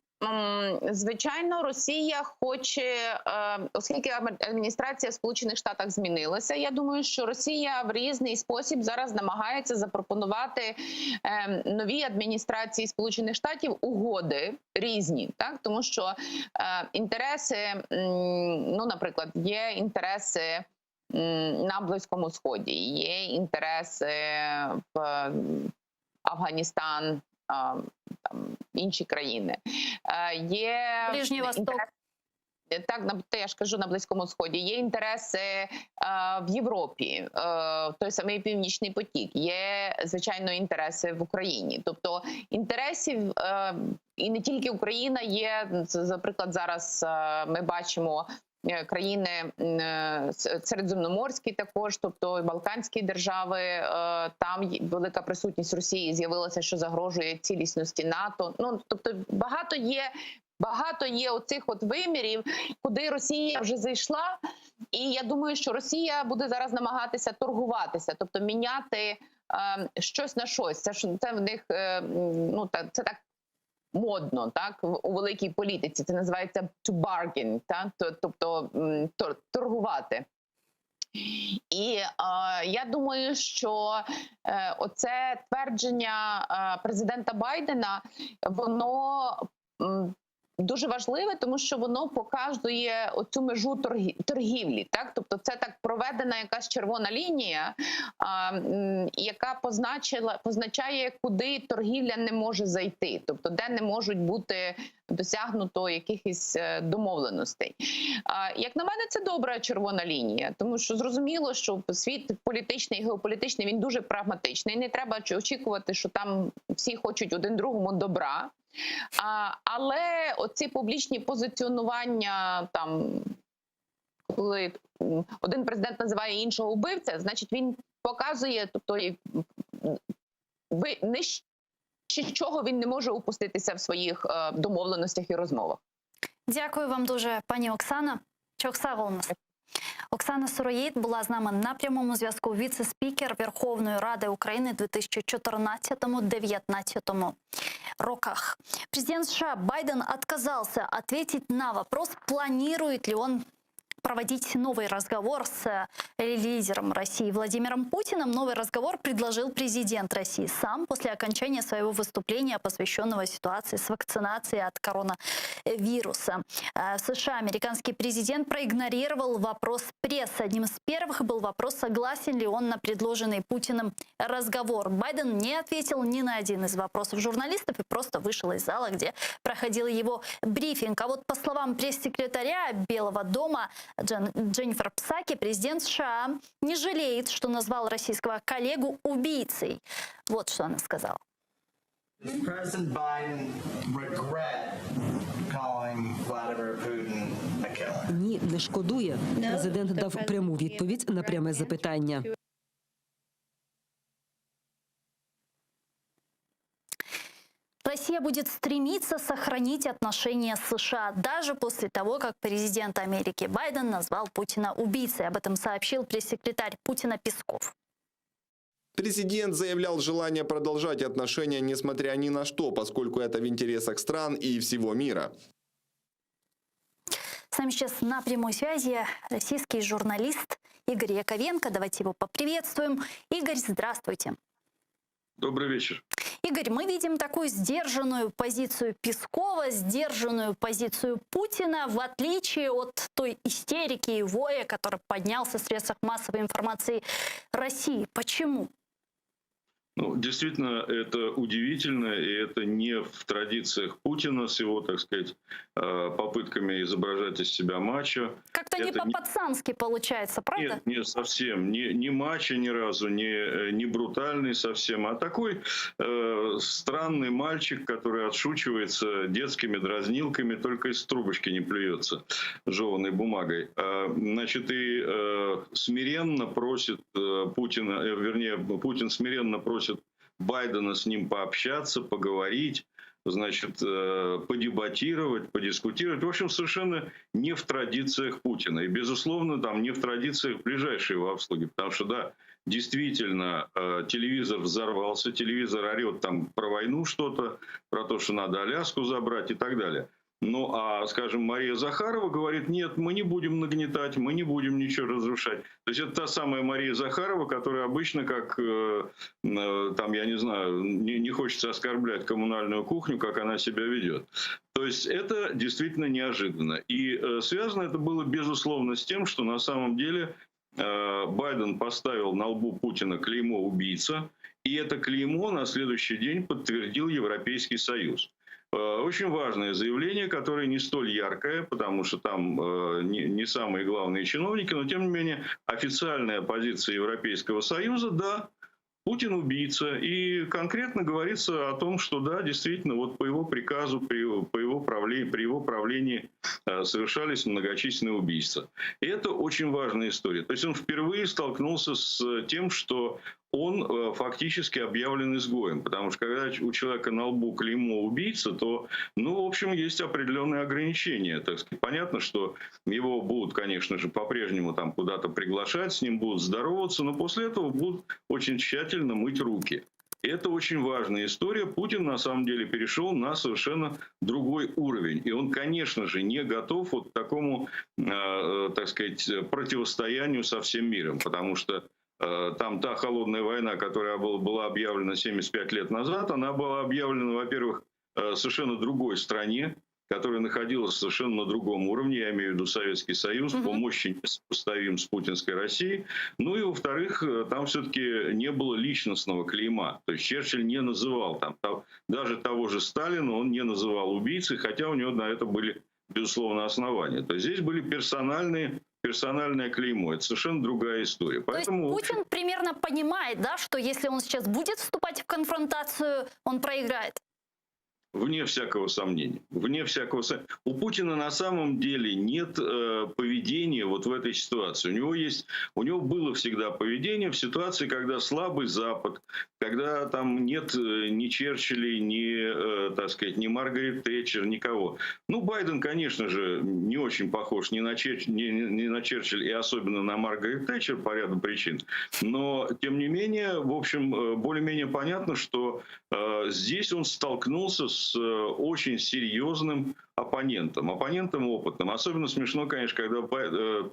Звичайно, Росія хоче, е, оскільки адміністрація в Сполучених Штатах змінилася. Я думаю, що Росія в різний спосіб зараз намагається запропонувати е, новій адміністрації Сполучених Штатів угоди різні, так тому що інтереси, ну, наприклад, є інтереси на Близькому Сході, є інтереси в Афганістан, там інші країни. Е, Є Ближний Восток. Так, на я ж кажу на Близькому Сході, є інтереси в Європі, той самий Північний потік, є звичайно інтереси в Україні. Тобто інтересів і не тільки Україна є. Наприклад, зараз ми бачимо країни середземноморські також, тобто і Балканські держави, там велика присутність Росії з'явилася, що загрожує цілісності НАТО. Ну тобто багато є. Багато є оцих от вимірів, куди Росія вже зайшла, і я думаю, що Росія буде зараз намагатися торгуватися, тобто міняти щось на щось. Це ж це в них ну та це так модно, так у великій політиці. Це називається to bargain, так? Тобто торгувати. І я думаю, що оце твердження президента Байдена, воно дуже важливе, тому що воно показує оцю межу торгівлі. Так, тобто, це так проведена якась червона лінія, яка позначає, куди торгівля не може зайти, тобто де не можуть бути досягнуто якихось домовленостей. Як на мене, це добра червона лінія, тому що зрозуміло, що світ політичний і геополітичний, він дуже прагматичний. Не треба очікувати, що там всі хочуть один другому добра. Але оці публічні позиціонування, там, коли один президент називає іншого вбивця, значить він показує, тобто ви нижче чого він не може опуститися в своїх домовленостях і розмовах. Дякую вам дуже, пані Оксана. Çoq sağ oluñız. Оксана Сироїд була з нами на прямому зв'язку, віце-спікер Верховної Ради України в 2014-2019 роках. Президент США Байден отказался ответить на вопрос, планирует ли он проводить новый разговор с лидером России Владимиром Путиным. Новый разговор предложил президент России сам после окончания своего выступления, посвященного ситуации с вакцинацией от коронавируса. В США американский президент проигнорировал вопрос прессы. Одним из первых был вопрос, согласен ли он на предложенный Путиным разговор. Байден не ответил ни на один из вопросов журналистов и просто вышел из зала, где проходил его брифинг. А вот по словам пресс-секретаря Белого дома Дженнифер Псаки, президент США не жалеет, что назвал российского коллегу убийцей. Вот что она сказала. Does President Biden regret calling Vladimir Putin a killer? Ні, не шкодує. Президент дав пряму відповідь на пряме запитання. Россия будет стремиться сохранить отношения с США даже после того, как президент Америки Байден назвал Путина убийцей. Об этом сообщил пресс-секретарь Путина Песков. Президент заявлял желание продолжать отношения, несмотря ни на что, поскольку это в интересах стран и всего мира. С нами сейчас на прямой связи российский журналист Игорь Яковенко. Давайте его поприветствуем. Игорь, здравствуйте. Добрый вечер. Игорь, мы видим такую сдержанную позицию Пескова, сдержанную позицию Путина, в отличие от той истерики и воя, который поднялся в средствах массовой информации России. Почему? Действительно, это удивительно, и это не в традициях Путина с его, так сказать, попытками изображать из себя мачо. Как-то не Это не по-пацански получается, правда? Нет, нет, совсем. Не мачо ни разу, не брутальный совсем, а такой странный мальчик, который отшучивается детскими дразнилками, только из трубочки не плюется жеванной бумагой. И смиренно просит Путина, вернее, Путин смиренно просит Байдена с ним пообщаться, поговорить, подебатировать, подискутировать. В общем, совершенно не в традициях Путина. И, безусловно, не в традициях ближайшей его обслуги. Потому что, да, действительно, телевизор взорвался, телевизор орет про войну что-то, про то, что надо Аляску забрать и так далее. А, скажем, Мария Захарова говорит, нет, мы не будем нагнетать, мы не будем ничего разрушать. То есть это та самая Мария Захарова, которая обычно, как там, я не знаю, не хочется оскорблять коммунальную кухню, как она себя ведет. То есть это действительно неожиданно. И связано это было, безусловно, с тем, что на самом деле Байден поставил на лбу Путина клеймо убийца, и это клеймо на следующий день подтвердил Европейский Союз. Очень важное заявление, которое не столь яркое, потому что там не самые главные чиновники, но тем не менее официальная позиция Европейского Союза, да, Путин убийца. И конкретно говорится о том, что да, действительно, вот по его приказу, при, по его правлении, при его правлении совершались многочисленные убийства. И это очень важная история. То есть он впервые столкнулся с тем, что он фактически объявлен изгоем. Потому что когда у человека на лбу клеймо убийца, то, ну, в общем, есть определенные ограничения. Так сказать. Понятно, что его будут, конечно же, по-прежнему там куда-то приглашать, с ним будут здороваться, но после этого будут очень тщательно мыть руки. И это очень важная история. Путин на самом деле перешел на совершенно другой уровень. И он, конечно же, не готов вот к такому, так сказать, противостоянию со всем миром. Потому что там та холодная война, которая была объявлена 75 лет назад, она была объявлена, во-первых, совершенно другой стране, которая находилась совершенно на другом уровне, я имею в виду Советский Союз, по мощи несопоставим с путинской Россией. Ну и, во-вторых, там все-таки не было личностного клейма. То есть Черчилль не называл там, даже того же Сталина он не называл убийцей, хотя у него на это были, безусловно, основания. То есть здесь были персональное клеймо. Это совершенно другая история. То есть Поэтому, в общем, Путин примерно понимает, да, что если он сейчас будет вступать в конфронтацию, он проиграет? Вне всякого сомнения. Вне всякого сомнения. У Путина на самом деле нет поведения вот в этой ситуации. У него есть, у него было всегда поведение в ситуации, когда слабый Запад, когда там нет ни Черчилля, ни так сказать, ни Маргарет Тэтчер, никого. Байден, конечно же, не очень похож ни на Черч-, ни, ни на Черчилля и особенно на Маргарет Тэтчер по ряду причин. Но, тем не менее, более-менее понятно, что здесь он столкнулся с очень серьезным оппонентом, оппонентом опытным. Особенно смешно, конечно, когда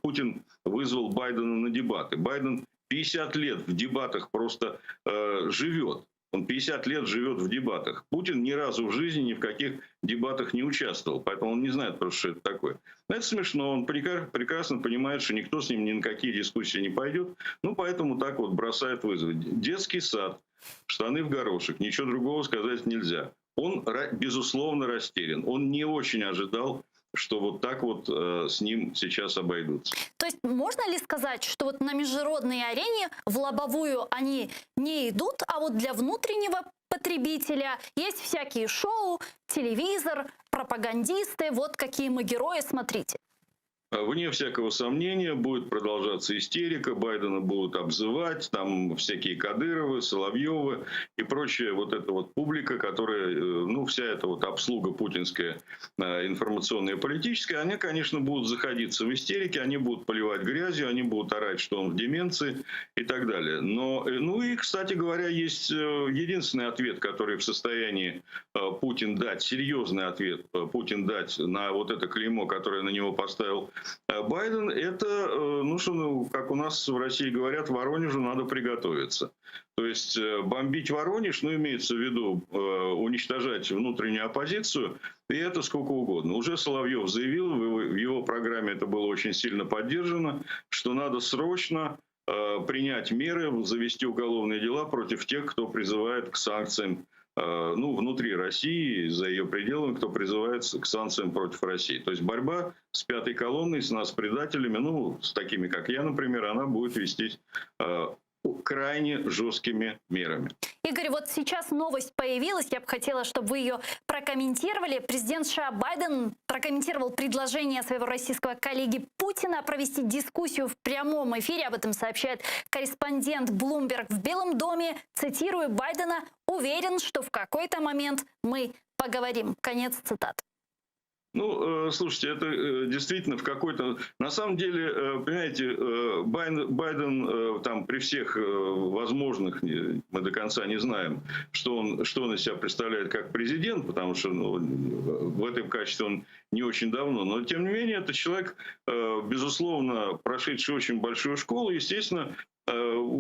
Путин вызвал Байдена на дебаты. Байден 50 лет в дебатах просто живет. Он 50 лет живет в дебатах. Путин ни разу в жизни ни в каких дебатах не участвовал, поэтому он не знает просто, что это такое. Но это смешно, он прекрасно понимает, что никто с ним ни на какие дискуссии не пойдет, поэтому так вот бросает вызовы. Детский сад, штаны в горошек, ничего другого сказать нельзя. Он, безусловно, растерян. Он не очень ожидал, что вот так вот с ним сейчас обойдутся. То есть можно ли сказать, что на международной арене в лобовую они не идут, а вот для внутреннего потребителя есть всякие шоу, телевизор, пропагандисты, вот какие мы герои, смотрите. Вне всякого сомнения будет продолжаться истерика, Байдена будут обзывать, там всякие Кадыровы, Соловьевы и прочая вот эта вот публика, которая, вся эта вот обслуга путинская, информационная и политическая, они, конечно, будут заходиться в истерике, они будут поливать грязью, они будут орать, что он в деменции и так далее. Но и, кстати говоря, есть единственный ответ, который в состоянии Путин дать, серьезный ответ Путин дать на вот это клеймо, которое на него поставил Байден, это, как у нас в России говорят, Воронежу надо приготовиться. То есть бомбить Воронеж, имеется в виду уничтожать внутреннюю оппозицию, и это сколько угодно. Уже Соловьев заявил, в его программе это было очень сильно поддержано, что надо срочно принять меры, завести уголовные дела против тех, кто призывает к санкциям внутри России, за ее пределами, кто призывает к санкциям против России. То есть борьба с пятой колонной, с нас предателями, с такими, как я, например, она будет вестись крайне жесткими мерами. Игорь, сейчас новость появилась, я бы хотела, чтобы вы ее прокомментировали. Президент США Байден прокомментировал предложение своего российского коллеги Путина провести дискуссию в прямом эфире. Об этом сообщает корреспондент Bloomberg в Белом доме. Цитирую Байдена: «Уверен, что в какой-то момент мы поговорим». Конец цитаты. Слушайте, это действительно в какой-то... На самом деле, понимаете, Байден при всех возможных, не, мы до конца не знаем, что он из себя представляет как президент, потому что в этом качестве он не очень давно. Но, тем не менее, это человек, безусловно, прошедший очень большую школу, естественно,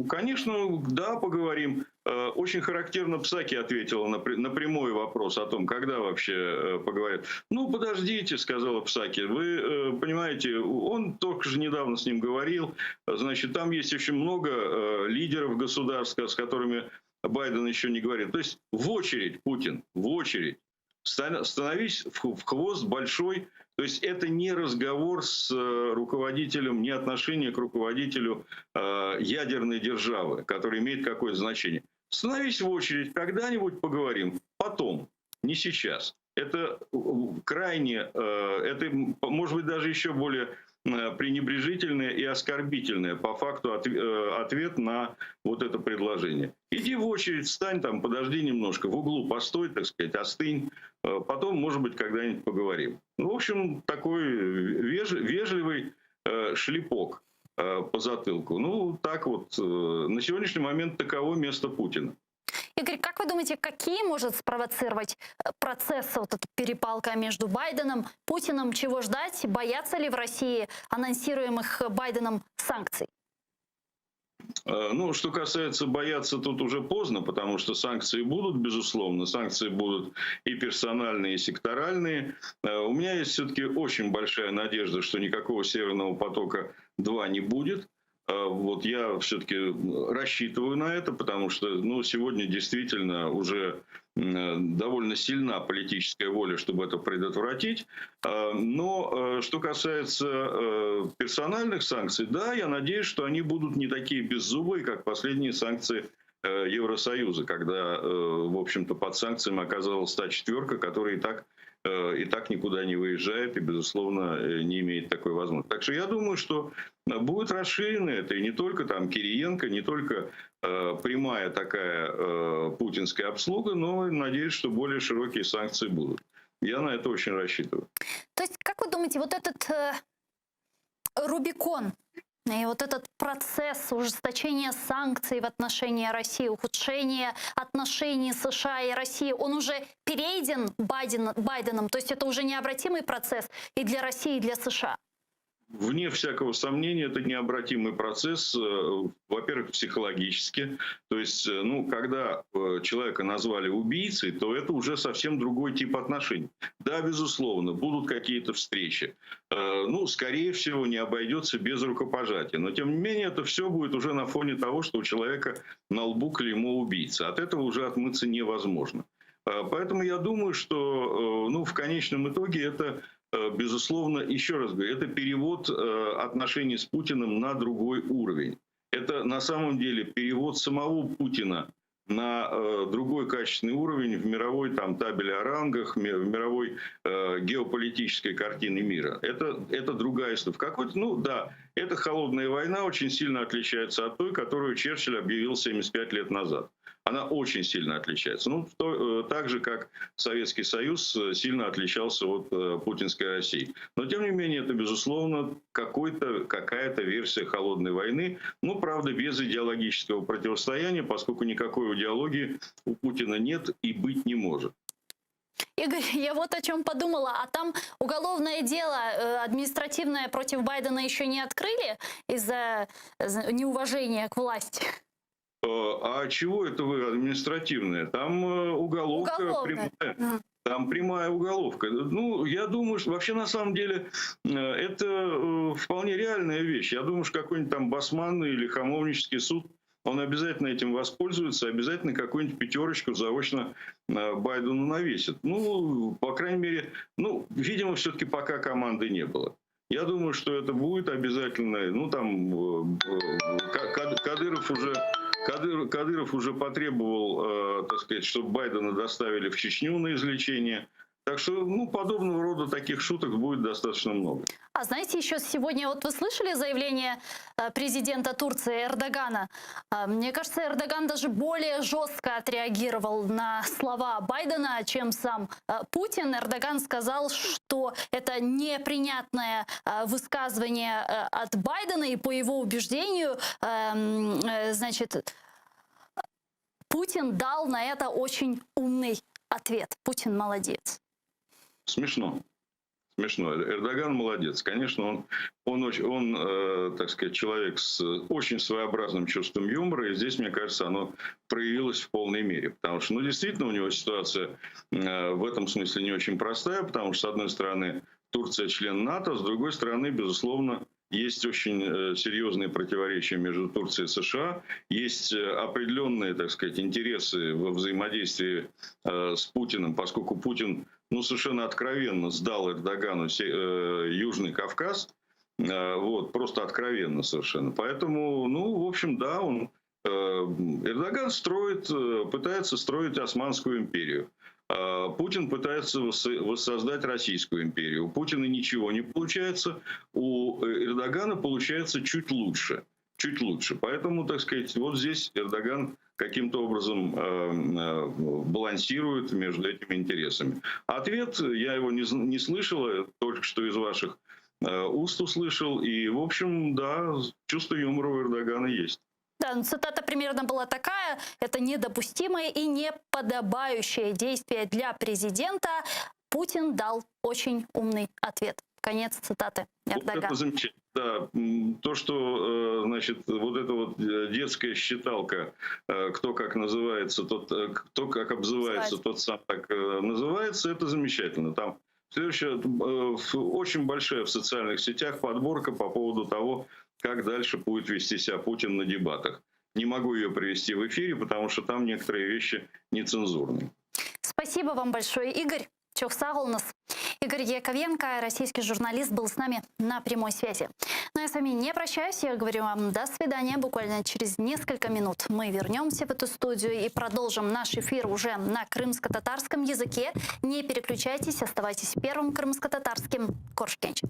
конечно, да, поговорим. Очень характерно Псаки ответила на прямой вопрос о том, когда вообще поговорят. Ну, подождите, сказала Псаки, вы понимаете, он только же недавно с ним говорил, там есть очень много лидеров государств, с которыми Байден еще не говорит. То есть в очередь, Путин, в очередь. Становись в хвост большой. То есть это не разговор с э, руководителем, не отношение к руководителю э, ядерной державы, который имеет какое-то значение. Становись в очередь, когда-нибудь поговорим. Потом, не сейчас. Это крайне, э, это может быть даже еще более пренебрежительное и оскорбительное по факту ответ на вот это предложение. Иди в очередь, встань там, подожди немножко, в углу постой, так сказать, остынь, потом, может быть, когда-нибудь поговорим. Ну, в общем, такой вежливый шлепок по затылку. Ну, так вот, на сегодняшний момент таково место Путина. Игорь, как вы думаете, какие может спровоцировать процессы, вот эта перепалка между Байденом, Путиным? Чего ждать? Боятся ли в России анонсируемых Байденом санкций? Ну, что касается бояться, тут уже поздно, потому что санкции будут, безусловно. Санкции будут и персональные, и секторальные. У меня есть все-таки очень большая надежда, что никакого Северного потока-2 не будет. Вот я все-таки рассчитываю на это, потому что ну, сегодня действительно уже довольно сильна политическая воля, чтобы это предотвратить. Но что касается персональных санкций, да, я надеюсь, что они будут не такие беззубые, как последние санкции Евросоюза, когда, в общем-то, под санкциями оказалась та четверка, которая и так никуда не выезжает и, безусловно, не имеет такой возможности. Так что я думаю, что будет расширено это, и не только там Кириенко, не только прямая такая путинская обслуга, но надеюсь, что более широкие санкции будут. Я на это очень рассчитываю. То есть, как вы думаете, вот этот Рубикон и вот этот процесс ужесточения санкций в отношении России, ухудшения отношений США и России, он уже перейден Байденом? То есть это уже необратимый процесс и для России, и для США? Вне всякого сомнения, это необратимый процесс, во-первых, психологически. То есть, ну, когда человека назвали убийцей, то это уже совсем другой тип отношений. Да, безусловно, будут какие-то встречи. Ну, скорее всего, не обойдется без рукопожатия. Но, тем не менее, это все будет уже на фоне того, что у человека на лбу клеймо убийцы. От этого уже отмыться невозможно. Поэтому я думаю, что ну, в конечном итоге это, безусловно, еще раз говорю, это перевод отношений с Путиным на другой уровень. Это на самом деле перевод самого Путина на другой качественный уровень в мировой там, табеле о рангах, в мировой геополитической картине мира. Это другая история. В какой-то, ну да, эта холодная война очень сильно отличается от той, которую Черчилль объявил 75 лет назад. Она очень сильно отличается. Ну, так же, как Советский Союз сильно отличался от путинской России. Но, тем не менее, это, безусловно, какая-то версия холодной войны. Ну, правда, без идеологического противостояния, поскольку никакой идеологии у Путина нет и быть не может. Игорь, я вот о чем подумала. А там уголовное дело административное против Байдена еще не открыли из-за неуважения к власти? А чего это вы административное? Там уголовка прямая. Там прямая уголовка. Ну, я думаю, что вообще на самом деле это вполне реальная вещь. Я думаю, что какой-нибудь там Басманный или Хамовнический суд, он обязательно этим воспользуется, обязательно какую-нибудь пятерочку заочно Байдену навесит. Ну, по крайней мере, ну, видимо, все-таки пока команды не было. Я думаю, что это будет обязательно. Ну, там Кадыров уже... Кадыров уже потребовал, так сказать, чтобы Байдена доставили в Чечню на излечение. Так что, ну, подобного рода таких шуток будет достаточно много. А знаете, еще сегодня, вот вы слышали заявление президента Турции Эрдогана? Мне кажется, Эрдоган даже более жестко отреагировал на слова Байдена, чем сам Путин. Эрдоган сказал, что это непринятное высказывание от Байдена, и по его убеждению, значит, Путин дал на это очень умный ответ. Путин молодец. Смешно. Смешно. Эрдоган молодец. Конечно, он, так сказать, человек с очень своеобразным чувством юмора, и здесь, мне кажется, оно проявилось в полной мере. Потому что, ну, действительно, у него ситуация в этом смысле не очень простая, потому что, с одной стороны, Турция член НАТО, с другой стороны, безусловно, есть очень серьезные противоречия между Турцией и США, есть определенные, так сказать, интересы во взаимодействии с Путиным, поскольку Путин ну, совершенно откровенно сдал Эрдогану э, Южный Кавказ, э, вот, просто откровенно совершенно. Поэтому, ну, в общем, да, он, э, Эрдоган строит, пытается строить Османскую империю. Путин пытается воссоздать Российскую империю. У Путина ничего не получается, у Эрдогана получается чуть лучше. Чуть лучше. Поэтому, так сказать, вот здесь Эрдоган каким-то образом э, э, балансирует между этими интересами. Ответ, я его не, не слышал, только что из ваших э, уст услышал. И, в общем, да, чувство юмора у Эрдогана есть. Да, ну, цитата примерно была такая. Это недопустимое и неподобающее действие для президента. Путин дал очень умный ответ. Конец цитаты Эрдогана. Вот это замечательно. Да, то, что, э, значит, вот эта вот э, детская считалка, э, кто как называется, тот, кто как обзывается, тот сам так называется, это замечательно. Там следующая, очень большая в социальных сетях подборка по поводу того, как дальше будет вести себя Путин на дебатах. Не могу ее привести в эфире, потому что там некоторые вещи нецензурные. Спасибо вам большое, Игорь. Çoq sağ oluñız. Игорь Яковенко, российский журналист, был с нами на прямой связи. Но я с вами не прощаюсь, я говорю вам до свидания. Буквально через несколько минут мы вернемся в эту студию и продолжим наш эфир уже на крымско-татарском языке. Не переключайтесь, оставайтесь первым крымско-татарским. Körüşkence.